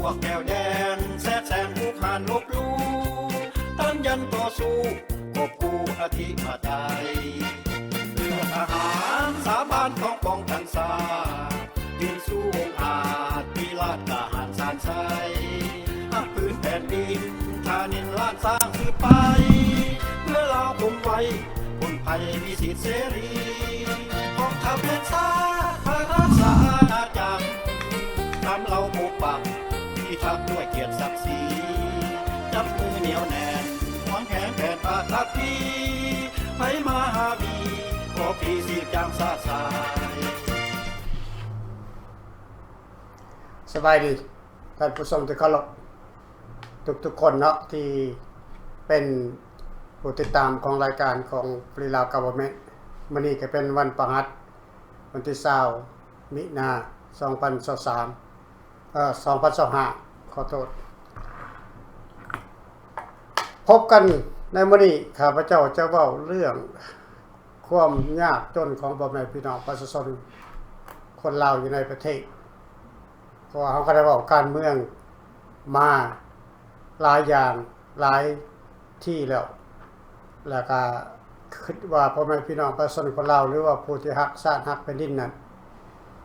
ພວກແກວແດນແຊດແຊງ ຮຸກຮານລົບຫຼູ່ ຕ້ານຢັນຕໍ່ສູ້ ກົບກູ້ອະທິປະໄຕ ເລື່ອງທະຫານສາບານຕ້ອງປ້ອງກັນຊາດ ຢືນສູ້ອົງອາດ ວິລາດກ້າຫານຊານໄຊ ຮັກພື້ນແຜ່ນດິນ ທານິນລ້ານຊ້າງສືບໄປ ເພື່ອລາວຄົງໄວ້ ພົ້ນໄພມີສິດເສລີ ກອງທັບແຫ່ງຊາດ ພາຮັກສາອານາຈັກ ຕາມເຫຼົ່າປົກປັກ ພິທັກດ້ວຍກຽດສັກສີ ຈັບມືໜຽວແໜ້ນ ຫວງແຫນແຜນປະທັບພີ ໃຜມາຫາບີ ຂໍພີຊີບຢ່າງຊາດຊາຍ. ສະບາຍດີ ທ່ານຜູ້ຊົມທີ່ເຄົາລົບ ທຸກໆຄົນເນາະ ທີ່ເປັນຜູ້ຕິດຕາມຂອງລາຍການຂອງ Free Lao Government. ມື້ນີ້ກໍເປັນວັນພະຫັດ ວັນທີຊາວ ມິນາ ສອງພັນຊາວສາມ ເອີ ສອງພັນຊາວຫ້າ ຂໍໂທດ. ພົບກັນໃນມື້ນີ້ ຂ້າພະເຈົ້າຈະເວົ້າເລື່ອງຄວາມຍາກຈົນຂອງພໍ່ແມ່ພີ່ນ້ອງປະຊາຊົນຄົນລາວຢູ່ໃນປະເທດ. ເພາະວ່າເຮົາກໍໄດ້ເວົ້າການເມືອງມາຫຼາຍຢ່າງຫຼາຍທີ່ແລ້ວ ແລ້ວກໍຄິດວ່າພໍ່ແມ່ພີ່ນ້ອງປະຊາຊົນຄົນລາວ ຫຼືວ່າຜູ້ທີ່ຮັກຊາດຮັກແຜ່ນດິນນັ້ນ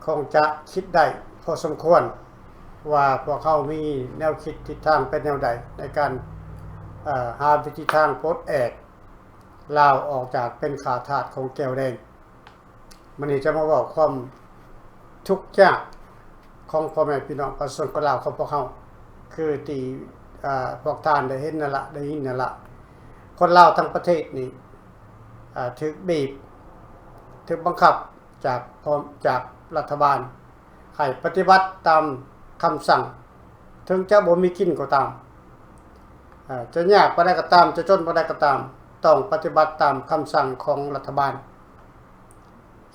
ຄົງຈະຄິດໄດ້ພໍສົມຄວນວ່າພວກເຮົາມີແນວຄິດທິດທາງເປັນແນວໃດ ໃນການ ເອີ ຫາວິທີທາງປົດແອກລາວອອກຈາກເປັນຂ້າທາດຂອງແກວແດງ. ມື້ນີ້ຈະມາເວົ້າຄວາມທຸກຍາກຂອງພໍ່ແມ່ພີ່ນ້ອງປະຊາຊົນຄົນລາວຂອງພວກເຮົາ ຄືທີ່ ເອີ ພວກທ່ານໄດ້ເຫັນນັ້ນລະ ໄດ້ຍິນນັ້ນລະ ຄົນລາວທັງປະເທດນີ້ ເອີ ຖືກບີບ ຖືກບັງຄັບຈາກ ຈາກລັດຖະບານ ໃຫ້ປະຕິບັດຕາມຄຳສັ່ງ ເຖິງຈະບໍ່ມີກິນກໍຕາມ ເອີ ຈະຍາກປານໃດກໍຕາມ ຈະຈົນປານໃດກໍຕາມ ຕ້ອງປະຕິບັດຕາມຄຳສັ່ງຂອງລັດຖະບານ.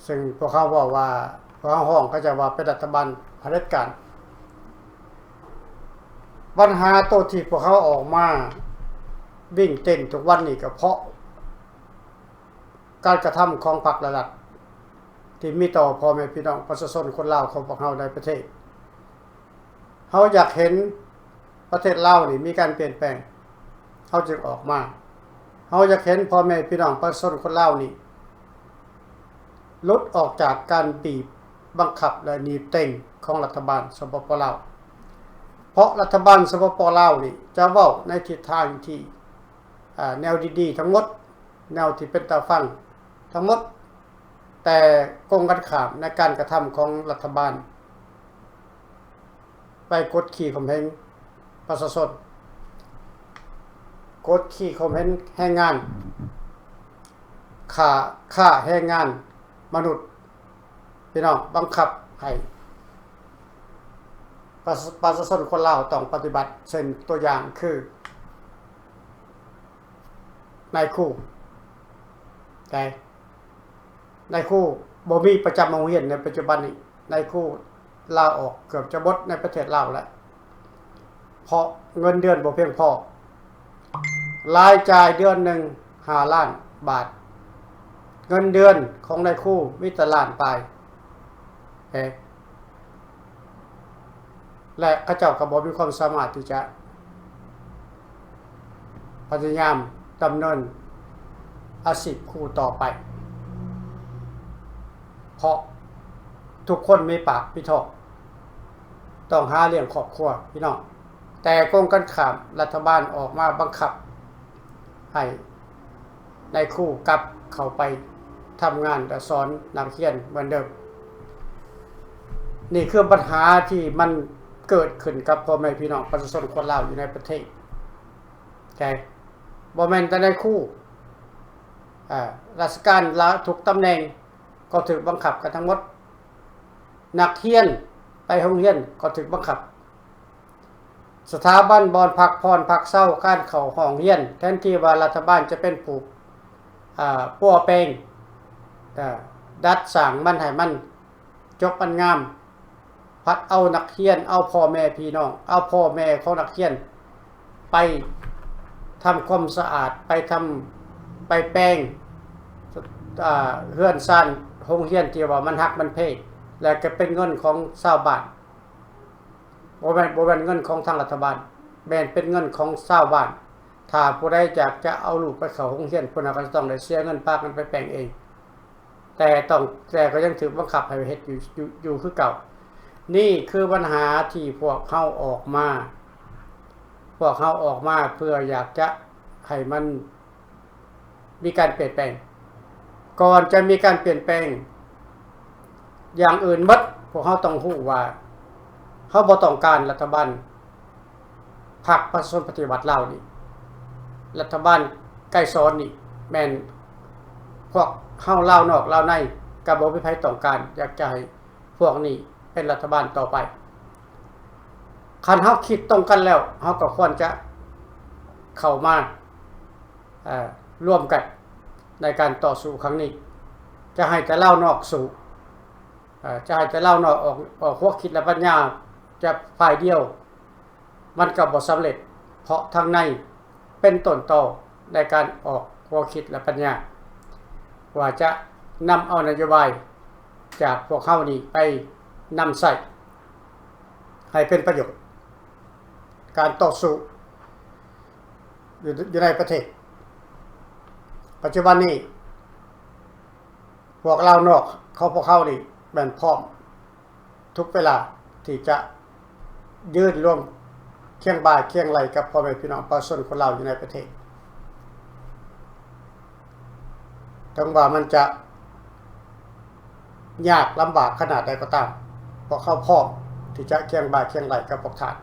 ເຊິ່ງພວກເຮົາເວົ້າວ່າ ພວກເຮົາຮ້ອງເຂົາເຈົ້າວ່າເປັນລັດຖະບານຜະເດັດການ. ບັນຫາໂຕທີ່ພວກເຮົາອອກມາວິ່ງເຕັ້ນທຸກວັນນີ້ ກໍເພາະການກະທຳຂອງພັກ ແລະ ລັດ ທີ່ມີຕໍ່ພໍ່ແມ່ພີ່ນ້ອງປະຊາຊົນຄົນລາວຂອງພວກເຮົາໃນປະເທດ. ເຮົາຢາກເຫັນປະເທດລາວນີ້ມີການປ່ຽນແປງ ເຮົາຈຶ່ງອອກມາ. ເຮົາຢາກເຫັນພໍ່ແມ່ພີ່ນ້ອງປະຊາຊົນຄົນລາວນີ້ ຫຼຸດອອກຈາກການບີບບັງຄັບ ແລະ ໜີບເຕັງຂອງລັດຖະບານ ສປປ ລາວ. ເພາະລັດຖະບານ ສປປ ລາວນີ້ ຈະເວົ້າໃນທິດທາງທີ່ ອາ ແນວດີໆທັງໝົດ ແນວທີ່ເປັນຕາຟັງທັງໝົດ ແຕ່ກົງກັນຂ້າມໃນການກະທຳຂອງລັດຖະບານ ໄປກົດຂີ່ຂົ່ມເຫງປະຊາຊົນ, ກົດຂີ່ຂົ່ມເຫງແຮງງານ, ຄ້າ, ຄ້າແຮງງານມະນຸດ, ພີ່ນ້ອງ, ບັງຄັບໃຫ້ປະຊາ, ປະຊາຊົນຄົນລາວຕ້ອງປະຕິບັດ, ເຊັ່ນຕົວຢ່າງຄື ນາຍຄູ, ແຕ່ນາຍຄູບໍ່ມີປະຈຳໂຮງຮຽນໃນປັດຈຸບັນນີ້, ນາຍຄູລາອອກເກືອບຈະໝົດໃນປະເທດລາວແລ້ວ ເພາະເງິນເດືອນບໍ່ພຽງພໍ, ລາຍຈ່າຍເດືອນໜຶ່ງຫ້າລ້ານບາດ, ເງິນເດືອນຂອງນາຍຄູມີແຕ່ລ້ານປາຍ. ເອີ ແລະ ເຂົາເຈົ້າກໍບໍ່ມີຄວາມສາມາດທີ່ຈະພະຍາຍາມດຳເນີນອາຊີບຄູຕໍ່ໄປ, ເພາະທຸກຄົນມີປາກມີທ້ອງ, ຕ້ອງຫາລ້ຽງຄອບຄົວ, ພີ່ນ້ອງ. ແຕ່ກົງກັນຂ້າມ, ລັດຖະບານອອກມາບັງຄັບໃຫ້ນາຍຄູກັບເຂົ້າໄປທຳງານ ແລະ ສອນນັກຮຽນເໝືອນເດີມ. ນີ້ຄືບັນຫາທີ່ມັນເກີດຂຶ້ນກັບພໍ່ແມ່ພີ່ນ້ອງປະຊາຊົນຄົນລາວຢູ່ໃນປະເທດ. ແຕ່ບໍ່ແມ່ນແຕ່ນາຍຄູ, ເອີ ລາຊະການລາວທຸກຕຳແໜ່ງກໍຖືກບັງຄັບກັນທັງໝົດ. ນັກຮຽນໄປໂຮງຮຽນກໍຖືກບັງຄັບ. ສະຖາບັນ, ບ່ອນພັກຜ່ອນພັກເຊົາ, ການເຂົ້າຫ້ອງຮຽນ, ແທນທີ່ວ່າລັດຖະບານຈະເປັນຜູ້, ອາ, ປົວແປງ, ອາ, ດັດສ້າງມັນໃຫ້ມັນຈົບອັນງາມ, ພັດເອົານັກຮຽນ, ເອົາພໍ່ແມ່ພີ່ນ້ອງ, ເອົາພໍ່ແມ່ຂອງນັກຮຽນໄປທຳຄວາມສະອາດ, ໄປທຳ, ໄປແປງ, ອາ, ເຮືອນຊານໂຮງຮຽນທີ່ວ່າມັນຫັກມັນເພ, ແລະ ກໍເປັນເງິນຂອງຊາວບ້ານ. ບໍ່ແມ່ນ ບໍ່ແມ່ນເງິນຂອງທາງລັດຖະບານ, ແມ່ນເປັນເງິນຂອງຊາວບ້ານ. ຖ້າຜູ້ໃດຢາກຈະເອົາລູກໄປເຂົ້າໂຮງຮຽນ, ຜູ້ນັ້ນກໍຈະຕ້ອງໄດ້ເສຍເງິນ ປະກັນໄປແປງເອງ, ແຕ່ຕ້ອງ ແຕ່ກໍຍັງຖືກບັງຄັບໃຫ້ເຮັດຢູ່ ຢູ່ ຢູ່ຄືເກົ່າ. ນີ້ຄືບັນຫາທີ່ພວກເຮົາອອກມາ, ພວກເຮົາອອກມາເພື່ອຢາກຈະໃຫ້ມັນ ມີການປ່ຽນແປງ. ກ່ອນຈະມີການປ່ຽນແປງຢ່າງອື່ນໝົດ, ພວກເຮົາຕ້ອງຮູ້ວ່າເຮົາບໍ່ຕ້ອງການລັດຖະບານພັກປະຊາຊົນປະຕິວັດລາວນີ້, ລັດຖະບານໄກສອນນີ້. ແມ່ນພວກເຮົາລາວນອກລາວໃນກໍບໍ່ມີໃຜຕ້ອງການ ຢາກຈະໃຫ້ ພວກນີ້ເປັນລັດຖະບານຕໍ່ໄປ. ຄັນເຮົາຄິດຕົງກັນແລ້ວ, ເຮົາກໍຄວນຈະເຂົ້າມາ, ເອີ ຮ່ວມກັນໃນການຕໍ່ສູ້ຄັ້ງນີ້. ຈະໃຫ້ແຕ່ລາວນອກສູ້, ເອີ ຈະໃຫ້ແຕ່ລາວນອກອອກ ອອກຫົວຄິດ ແລະ ປັນຍາຈະຝ່າຍດຽວ, ມັນກໍບໍ່ສຳເລັດ, ເພາະທາງໃນເປັນຕົ້ນຕໍໃນການອອກຂໍ້ຄິດ ແລະ ປັນຍາ ວ່າຈະນຳເອົານະໂຍບາຍຈາກພວກເຮົານີ້ໄປນຳໃຊ້ໃຫ້ເປັນປະໂຫຍດ ການຕໍ່ສູ້ຢູ່ ຢູ່ໃນປະເທດ. ປັດຈຸບັນນີ້ ພວກລາວນອກຂອງພວກເຮົານີ້ແມ່ນພ້ອມ ທຸກເວລາທີ່ຈະຢືນລວມຄຽງບ່າຄຽງໄຫຼ່ກັບພໍ່ແມ່ພີ່ນ້ອງປະຊາຊົນຄົນລາວຢູ່ໃນປະເທດ. ເຖິງວ່າມັນຈະຍາກລຳບາກຂະໜາດໃດກໍຕາມ, ພວກເຮົາພ້ອມທີ່ຈະຄຽງບ່າຄຽງໄຫຼ່ກັບພວກທ່ານ.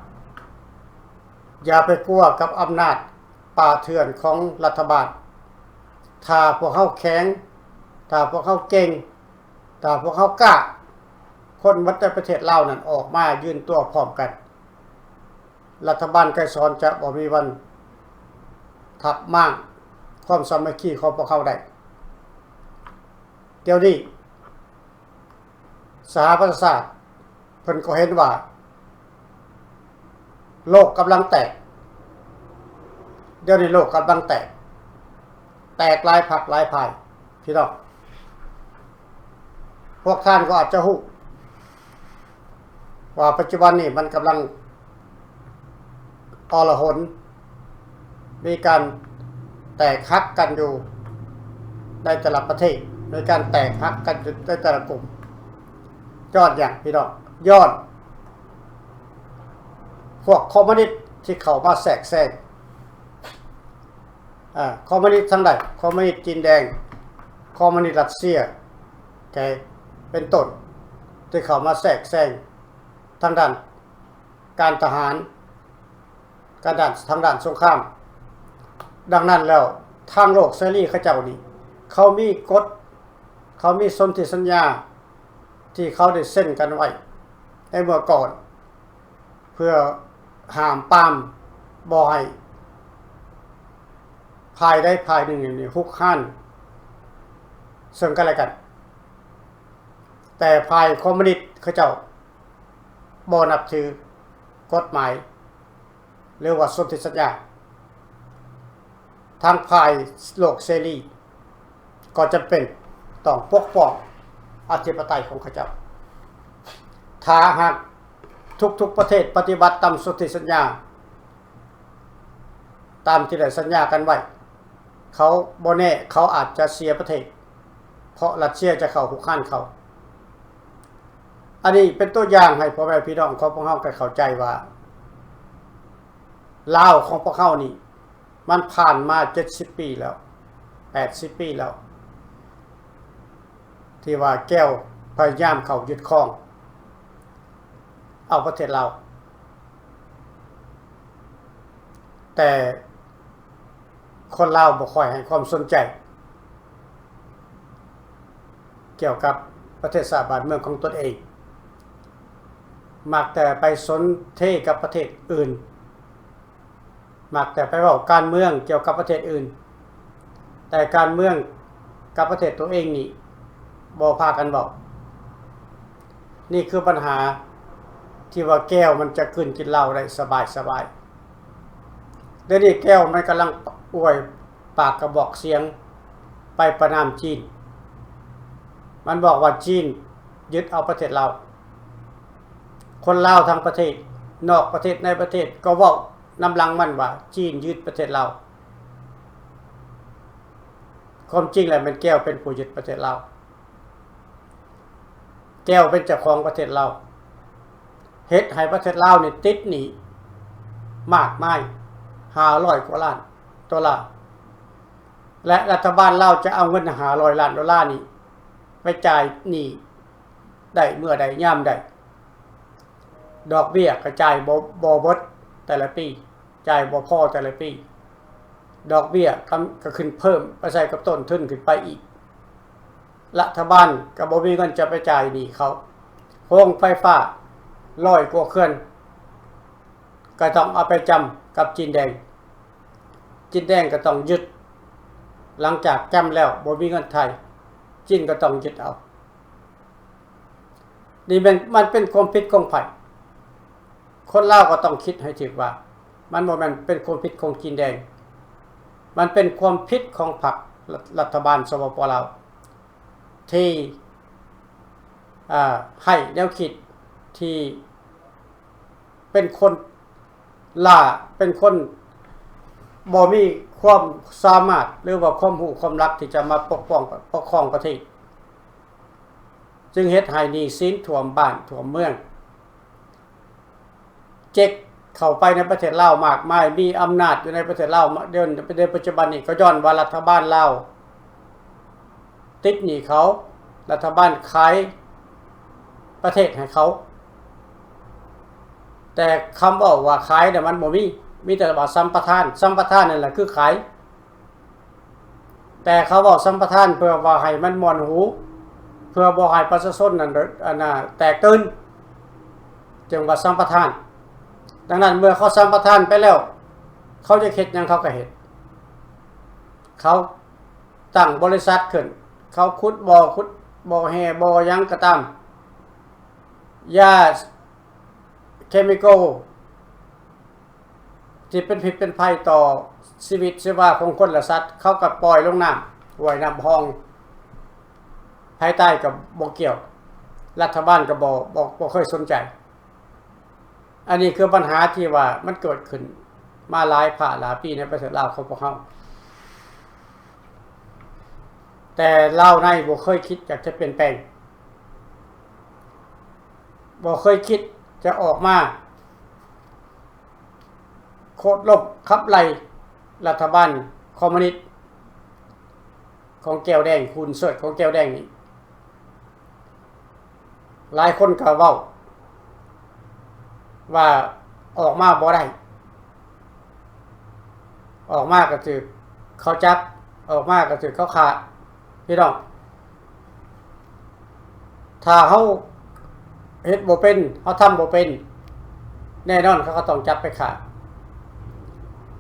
ຢ່າໄປກົວກັບອຳນາດປ່າເຖື່ອນຂອງລັດຖະບານ. ຖ້າພວກເຮົາແຂງ, ຖ້າພວກເຮົາເກັ່ງ, ຖ້າພວກເຮົາກ້າ, ຄົນໝົດໃນປະເທດລາວນັ້ນອອກມາຢືນຕົວພ້ອມກັນ, ລັດຖະບານໄກສອນຈະບໍ່ມີວັນທັບມ້າງຄວາມສາມັກຄີຂອງພວກເຮົາໄດ້. ດຽວນີ້ສະຫະປະຊາຊາດ ເພິ່ນກໍເຫັນວ່າໂລກກຳລັງແຕກ. ດຽວນີ້ໂລກກຳລັງແຕກ, ແຕກຫຼາຍພັກຫຼາຍຝ່າຍ. ພີ່ນ້ອງ, ພວກທ່ານກໍອາດຈະຮູ້ວ່າປັດຈຸບັນນີ້ມັນກຳລັງ ອລະຫົນ, ມີການແຕກຫັກກັນຢູ່ໃນແຕ່ລະປະເທດ, ມີການແຕກຫັກກັນຢູ່ໃນແຕ່ລະກຸ່ມ. ຍ້ອນຫຍັງພີ່ນ້ອງ? ຍ້ອນພວກຄອມມູນິດທີ່ເຂົ້າມາແຊກແຊງ. ອາ ຄອມມູນິດທາງໃດ? ຄອມມູນິດຈີນແດງ, ຄອມມູນິດຣັດເຊຍ, ໂອເຄ, ເປັນຕົ້ນ, ທີ່ເຂົ້າມາແຊກແຊງທາງດ້ານ ການທະຫານ, ການດ້ານ, ທາງດ້ານສົງຄາມ. ດັ່ງນັ້ນແລ້ວ ທາງໂລກເສລີເຂົາເຈົ້ານີ້ ເຂົາມີກົດ, ເຂົາມີສົນທິສັນຍາທີ່ເຂົາໄດ້ເຊັນກັນໄວ້ໃນເມື່ອກ່ອນ ເພື່ອຫ້າມປາມບໍ່ໃຫ້ຝ່າຍໃດຝ່າຍໜຶ່ງນີ້ຮຸກຮານເຊິ່ງກັນແລະກັນ. ແຕ່ຝ່າຍຄອມມູນິດເຂົາເຈົ້າ ບໍ່ນັບຖືກົດໝາຍ ຫຼືວ່າສົນທິສັນຍາ. ທາງຝ່າຍໂລກເສລີກໍຈຳເປັນຕ້ອງປົກປ້ອງອະທິປະໄຕຂອງເຂົາເຈົ້າ. ຖ້າຫາກທຸກໆປະເທດປະຕິບັດຕາມສົນທິສັນຍາ ຕາມທີ່ໄດ້ສັນຍາກັນໄວ້, ເຂົາ ບໍ່ແນ່ເຂົາອາດຈະເສຍປະເທດ ເພາະຣັດເຊຍຈະເຂົ້າຮຸກຮານເຂົາ. ອັນນີ້ເປັນຕົວຢ່າງໃຫ້ພໍ່ແມ່ພີ່ນ້ອງຂອງພວກເຮົາໄດ້ເຂົ້າໃຈວ່າ ລາວຂອງພວກເຮົານີ້ ມັນຜ່ານມາເຈັດສິບປີແລ້ວ, ແປດສິບປີແລ້ວ ທີ່ວ່າແກ້ວພະຍາຍາມເຂົ້າຍຶດຄອງເອົາປະເທດລາວ, ແຕ່ ຄົນລາວບໍ່ຄ່ອຍໃຫ້ຄວາມສົນໃຈກ່ຽວກັບປະເທດຊາດບ້ານເມືອງຂອງຕົນເອງ, ມັກແຕ່ໄປສົນເທກັບປະເທດອື່ນ, ມັກແຕ່ໄປເວົ້າການເມືອງກ່ຽວກັບປະເທດອື່ນ, ແຕ່ການເມືອງກັບປະເທດຕົວເອງນີ້ບໍ່ພາກັນເວົ້າ. ນີ້ຄືບັນຫາທີ່ວ່າແກ້ວມັນຈະກືນກິນເຫຼົ້າໄດ້ສະບາຍໆ. ດຽວນີ້ແກ້ວມັນກຳລັງອວຍປາກກະບອກສຽງໄປປະນາມຈີນ. ມັນບອກວ່າຈີນຍຶດເອົາປະເທດລາວ. ຄົນລາວທັງປະເທດ ນອກປະເທດໃນປະເທດກໍເວົ້ານຳຫຼັງມັນວ່າຈີນຍຶດປະເທດລາວ. ຄວາມຈິງແລ້ວແມ່ນແກວເປັນຜູ້ຍຶດປະເທດລາວ. ແກວເປັນເຈົ້າຂອງປະເທດລາວ ເຮັດໃຫ້ປະເທດລາວນີ້ຕິດໜີ້ມາກມາຍ ຫ້າຮ້ອຍກວ່າລ້ານໂດລາ ແລະ ລັດຖະບານລາວຈະເອົາເງິນຫ້າຮ້ອຍລ້ານໂດລານີ້ໄປຈ່າຍໜີ້ໄດ້ເມື່ອໃດຍາມໃດ? ດອກເບ້ຍກໍຈ່າຍບໍ່ ບໍ່ເບິດແຕ່ລະປີ, ຈ່າຍບໍ່ພໍແຕ່ລະປີ, ດອກເບ້ຍກໍ ກໍຂຶ້ນເພີ່ມໄປໃສ່ກັບຕົ້ນທຶນຂຶ້ນໄປອີກ. ລັດຖະບານກໍບໍ່ມີເງິນຈະໄປຈ່າຍໜີ້ເຂົາ. ໂຮງໄຟຟ້າຮ້ອຍກວ່າເຂື່ອນ ກໍຕ້ອງເອົາໄປຈຳກັບຈີນແດງ. ຈີນແດງກໍຕ້ອງຍຶດ. ຫຼັງຈາກຈຳແລ້ວບໍ່ມີເງິນໄຖ່, ຈີນກໍຕ້ອງຍຶດເອົາ. ນີ້ແມ່ນ ມັນເປັນຄວາມຜິດຂອງໃຜ? ຄົນລາວກໍຕ້ອງຄິດໃຫ້ຖືກວ່າ ມັນບໍ່ແມ່ນເປັນຄວາມຜິດຂອງຈີນແດງ, ມັນເປັນຄວາມຜິດຂອງພັກ ລັດ ລັດຖະບານ ສປປ ລາວ ທີ່ ອ່າ ໃຫ້ແນວຄິດທີ່ເປັນຄົນລ້າ, ເປັນຄົນບໍ່ມີຄວາມສາມາດ ຫຼືວ່າຄວາມຮູ້ຄວາມລັກທີ່ຈະມາປົກປ້ອງ ປົກຄອງປະເທດ. ຈຶ່ງເຮັດໃຫ້ໜີ້ສິນຖ້ວມບ້ານຖ້ວມເມືອງ, ເຈັກເຂົ້າໄປໃນປະເທດລາວມາກມາຍ, ມີອຳນາດຢູ່ໃນປະເທດລາວ ເປັນ ເປັນ ປັດຈຸບັນນີ້ ກໍຍ້ອນວ່າລັດຖະບານລາວຕິດໜີ້ເຂົາ, ລັດຖະບານຂາຍປະເທດໃຫ້ເຂົາ. ແຕ່ຄຳເວົ້າວ່າຂາຍນະ ມັນບໍ່ມີ, ມີແຕ່ວ່າສຳປະທານ, ສຳປະທານນັ້ນແຫຼະຄືຂາຍ. ແຕ່ເຂົາເວົ້າສຳປະທານເພື່ອວ່າໃຫ້ມັນມ່ວນຫູ, ເພື່ອບໍ່ໃຫ້ປະຊາຊົນນັ້ນ ອັນນ່າ ແຕກຕື່ນ, ຈຶ່ງວ່າສຳປະທານ. ດັ່ງນັ້ນ ເມື່ອເຂົາສຳປະທານໄປແລ້ວ, ເຂົາຢາກເຮັດຫຍັງເຂົາກໍເຮັດ. ເຂົາຕັ້ງບໍລິສັດຂຶ້ນ, ເຂົາຂຸດບໍ່, ຂຸດບໍ່ແຮ່ບໍ່ຫຍັງກໍຕາມ, ຢາເຄມີຄໍ ທີ່ເປັນພິດເປັນໄພຕໍ່ຊີວິດຊີວາຂອງຄົນ ແລະ ສັດ, ເຂົາກໍປ່ອຍລົງນ້ຳຫ້ວຍນ້ຳຮອງ, ໃຜຕາຍກໍບໍ່ກ່ຽວ, ລັດຖະບານກໍບໍ່ ບໍ່ ບໍ່ເຄີຍສົນໃຈ. ອັນນີ້ຄືບັນຫາທີ່ວ່າມັນເກີດຂຶ້ນມາຫຼາຍພາຫຼາຍປີໃນປະເທດລາວຂອງພວກເຮົາ, ແຕ່ລາວໃນບໍ່ເຄີຍຄິດຢາກຈະປ່ຽນແປງ, ບໍ່ເຄີຍຄິດຈະອອກມາ ໂຄ່ນລົ້ມຂັບໄລ່ລັດຖະບານຄອມມູນິດຂອງແກ້ວແດງ, ຫຸ້ນເສີດຂອງແກ້ວແດງນີ້. ຫຼາຍຄົນກໍເວົ້າວ່າອອກມາບໍ່ໄດ້, ອອກມາກໍຖືກເຂົາຈັບ, ອອກມາກໍຖືກເຂົາຂ້າ. ພີ່ນ້ອງ, ຖ້າເຮົາເຮັດບໍ່ເປັນ, ເຮົາທຳບໍ່ເປັນ, ແນ່ນອນເຂົາກໍຕ້ອງຈັບໄປຂ້າ.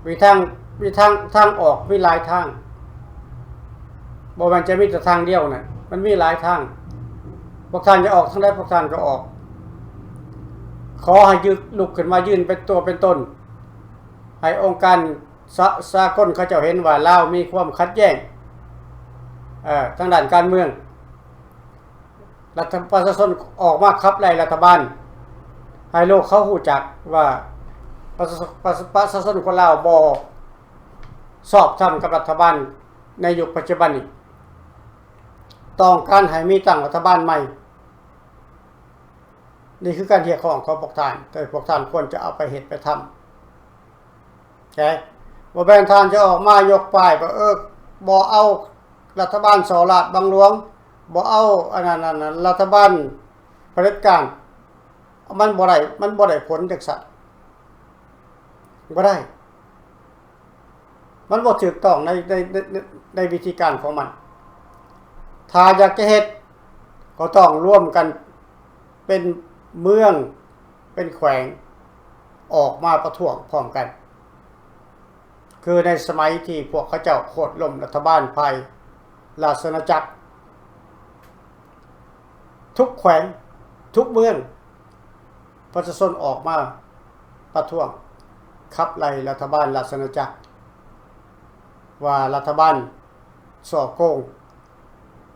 ມີທາງ, ມີທາງ, ທາງອອກມີຫຼາຍທາງ, ບໍ່ແມ່ນຈະມີແຕ່ທາງດຽວນະ, ມັນມີຫຼາຍທາງ. ພວກທ່ານຈະອອກທາງໃດ ພວກທ່ານກໍອອກ. ຂໍໃຫ້ຍຶກ ລຸກຂຶ້ນມາຢືນເປັນຕົວເປັນຕົນ, ໃຫ້ອົງການ ສາ ສາກົນເຂົາເຈົ້າເຫັນວ່າລາວມີຄວາມຂັດແຍ່ງ ເອີ ທາງດ້ານການເມືອງ, ລັດຖະ ປະຊາຊົນອອກມາຂັບໄລ່ລັດຖະບານ, ໃຫ້ໂລກເຂົາຮູ້ຈັກວ່າປະຊາ ປະຊາ ປະຊາຊົນຄົນລາວບໍ່ຊອບທຳກັບລັດຖະບານໃນຍຸກປັດຈຸບັນນີ້, ຕ້ອງການໃຫ້ມີຕັ້ງລັດຖະບານໃໝ່. ນີ້ຄືການຮຽກຮ້ອງຂອງພວກທ່ານ, ແຕ່ພວກທ່ານຄວນຈະເອົາໄປເຮັດໄປທຳ. ແຕ່ບໍ່ແມ່ນທ່ານຈະອອກມາຍົກປ້າຍວ່າ ເອີ ບໍ່ເອົາລັດຖະບານສໍ້ລາດບັງຫຼວງ, ບໍ່ເອົາອັນນັ້ນ ອັນນັ້ນ ລັດຖະບານຜະເດັດການ. ມັນບໍ່ໄດ້, ມັນບໍ່ໄດ້ຜົນຈັ່ງຊັ້ນ, ບໍ່ໄດ້. ມັນບໍ່ຖືກຕ້ອງໃນ ໃນ ໃນ ໃນວິທີການຂອງມັນ. ຖ້າຢາກຈະເຮັດ ກໍຕ້ອງລວມກັນເປັນເມືອງ ເປັນແຂວງ ອອກມາປະທ້ວງພ້ອມກັນ. ຄືໃນສະໄໝທີ່ພວກເຂົາເຈົ້າໂຄ່ນລົ້ມລັດຖະບານຝ່າຍລາຊະອານາຈັກ, ທຸກແຂວງ ທຸກເມືອງ ປະຊາຊົນອອກມາປະທ້ວງຂັບໄລ່ລັດຖະບານລາຊະອານາຈັກ ວ່າລັດຖະບານສໍ້ໂກງ,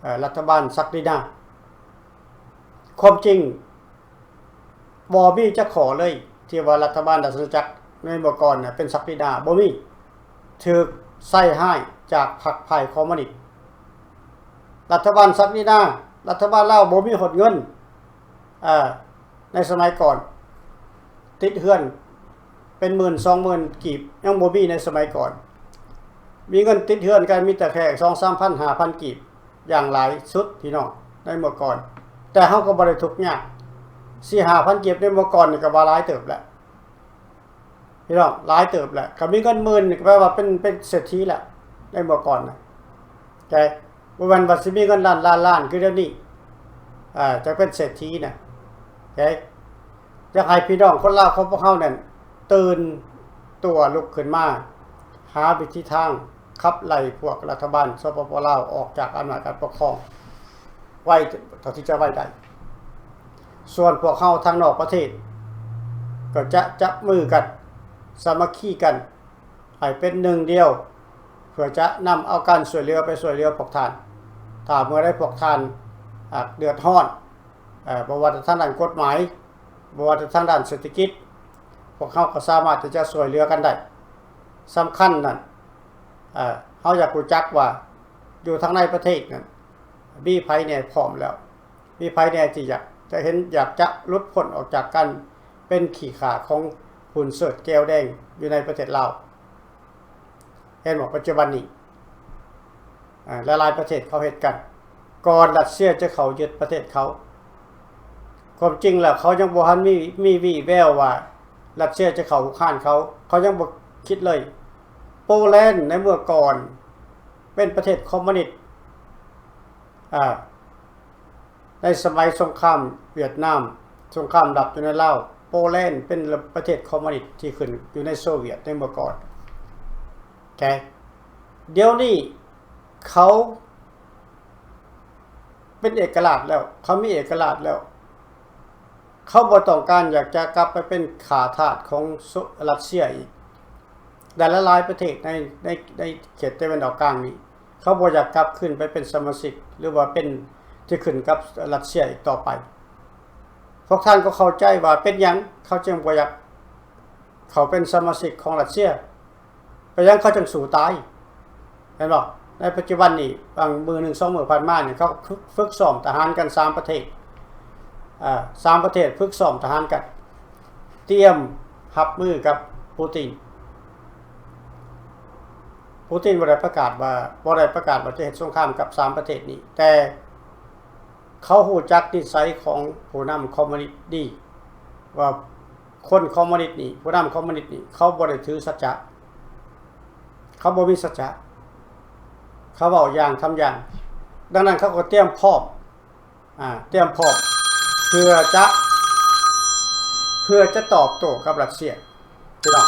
ເອີ ລັດຖະບານສັກດິນາ. ຄວາມຈິງບໍ່ມີຈັກຂໍ້ເລີຍ ທີ່ວ່າລັດຖະບານລາຊະອານາຈັກໃນເມື່ອກ່ອນນະເປັນສັກດິນາ ບໍ່ມີ, ຖືກໃສ່ຮ້າຍຈາກພັກຝ່າຍຄອມມູນິດ. ລັດຖະບານສັກດິນາ, ລັດຖະບານລາວບໍ່ມີຮອດເງິນ, ເອີ ໃນສະໄໝກ່ອນ ຕິດເຮືອນເປັນໝື່ນສອງໝື່ນກີບ ຍັງບໍ່ມີໃນສະໄໝກ່ອນ. ມີເງິນຕິດເຮືອນກັນມີແຕ່ແຄ່ສອງສາມພັນ ຫ້າພັນກີບ ຢ່າງຫຼາຍສຸດພີ່ນ້ອງ ໃນເມື່ອກ່ອນ. ແຕ່ເຮົາກໍບໍ່ໄດ້ທຸກຍາກ, ສີ່ຫ້າພັນກີບໃນເມື່ອກ່ອນນີ້ກໍວ່າຫຼາຍເຕີບແລ້ວ ພີ່ນ້ອງ, ຫຼາຍເຕີບແຫຼະ. ກໍມີເງິນໝື່ນນີ້ກໍແປວ່າເປັນ ເປັນເສດຖີແລ້ວໃນເມື່ອກ່ອນນະ. ແຕ່ບໍ່ແມ່ນວ່າຊິມີເງິນລ້ານລ້ານລ້ານຄືດຽວນີ້ ເອີ ຈະເປັນເສດຖີນະ. ແຕ່ຢາກໃຫ້ພີ່ນ້ອງຄົນລາວຂອງພວກເຮົານັ້ນຕື່ນຕົວລຸກຂຶ້ນມາ ຫາວິທີທາງຂັບໄລ່ພວກລັດຖະບານ ສປປ ລາວ ອອກຈາກອຳນາດການປົກຄອງ ໄວເທົ່າທີ່ຈະໄວໄດ້. ສ່ວນພວກເຮົາທາງນອກປະເທດ ກໍຈະຈັບມືກັນ ສາມັກຄີກັນ ໃຫ້ເປັນໜຶ່ງດຽວ ເພື່ອຈະນຳເອົາການຊ່ວຍເຫຼືອໄປຊ່ວຍເຫຼືອພວກທ່ານ. ຖ້າເມື່ອໃດພວກທ່ານ ອາ ເດືອດຮ້ອນ ເອີ ບໍ່ວ່າແຕ່ທາງດ້ານກົດໝາຍ, ບໍ່ວ່າແຕ່ທາງດ້ານເສດຖະກິດ, ພວກເຮົາກໍສາມາດທີ່ຈະຊ່ວຍເຫຼືອກັນໄດ້. ສຳຄັນນັ້ນ ເອີ ເຮົາຢາກຮູ້ຈັກວ່າຢູ່ທາງໃນປະເທດນັ້ນ ມີໃຜແດ່ພ້ອມແລ້ວ? ມີໃຜແດ່ທີ່ຢາກຈະເຫັນ ຢາກຈະຫຼຸດພົ້ນອອກຈາກການເປັນຂີ້ຂ້າຂອງຫຸ່ນເສີດແກ້ວແດງຢູ່ໃນປະເທດລາວ? ເຫັນບໍ່ ປັດຈຸບັນນີ້ ເອີ ຫຼາຍໆປະເທດເຂົາເຮັດກັນ ກ່ອນຣັດເຊຍຈະເຂົ້າຍຶດປະເທດເຂົາ. ຄວາມຈິງແລ້ວເຂົາຍັງບໍ່ທັນມີ ມີວີ່ແວວວ່າຣັດເຊຍຈະເຂົ້າຮຸກຮານເຂົາ, ເຂົາຍັງບໍ່ຄິດເລີຍ. ໂປແລນໃນເມື່ອກ່ອນເປັນປະເທດຄອມມູນິດ ອາ ໃນສະໄໝສົງຄາມຫວຽດນາມ, ສົງຄາມລັບຢູ່ໃນລາວ, ໂປແລນເປັນປະເທດຄອມມູນິດທີ່ຂຶ້ນຢູ່ໃນໂຊວຽດໃນເມື່ອກ່ອນ. ແຕ່ດຽວນີ້ເຂົາເປັນເອກະລາດແລ້ວ, ເຂົາມີເອກະລາດແລ້ວ, ເຂົາບໍ່ຕ້ອງການຢາກຈະກັບໄປເປັນຂ້າທາດຂອງໂຊ ຣັດເຊຍອີກ. ແລະ ຫຼາຍໆປະເທດໃນ ໃນ ໃນເຂດຕາເວັນອອກກາງນີ້ ເຂົາບໍ່ຢາກກັບຄືນໄປເປັນສະມາຊິກ ຫຼືວ່າເປັນທີ່ຂຶ້ນກັບຣັດເຊຍອີກຕໍ່ໄປ. ພວກທ່ານກໍເຂົ້າໃຈວ່າເປັນຫຍັງເຂົາຈຶ່ງບໍ່ຢາກເຂົ້າເປັນສະມາຊິກຂອງຣັດເຊຍ, ເປັນຫຍັງເຂົາຈຶ່ງສູ້ຕາຍ ແມ່ນບໍ່? ໃນປັດຈຸບັນນີ້ ບາງມື້ໜຶ່ງສອງມື້ຜ່ານມານີ້ ເຂົາຝຶກ ຝຶກຊ້ອມທະຫານກັນສາມປະເທດ, ເອີ ສາມປະເທດຝຶກຊ້ອມທະຫານກັນ ຕຽມຮັບມືກັບປູຕິນ. ປູຕິນບໍ່ໄດ້ປະກາດວ່າ ບໍ່ໄດ້ປະກາດວ່າຈະເຮັດສົງຄາມກັບສາມປະເທດນີ້, ແຕ່ເຂົາຮູ້ຈັກນິໄສຂອງຜູ້ນຳຄອມມູນິດດີ ວ່າຄົນຄອມມູນິດນີ້ ຜູ້ນຳຄອມມູນິດນີ້ ເຂົາບໍ່ໄດ້ຖືສັດຈະ, ເຂົາບໍ່ມີສັດຈະ, ເຂົາເວົ້າຢ່າງທຳຢ່າງ. ດັ່ງນັ້ນເຂົາກໍຕຽມພ້ອມ ອາ ຕຽມພ້ອມເພື່ອຈະ ເພື່ອຈະຕອບໂຕ້ກັບຣັດເຊຍ ພີ່ນ້ອງ.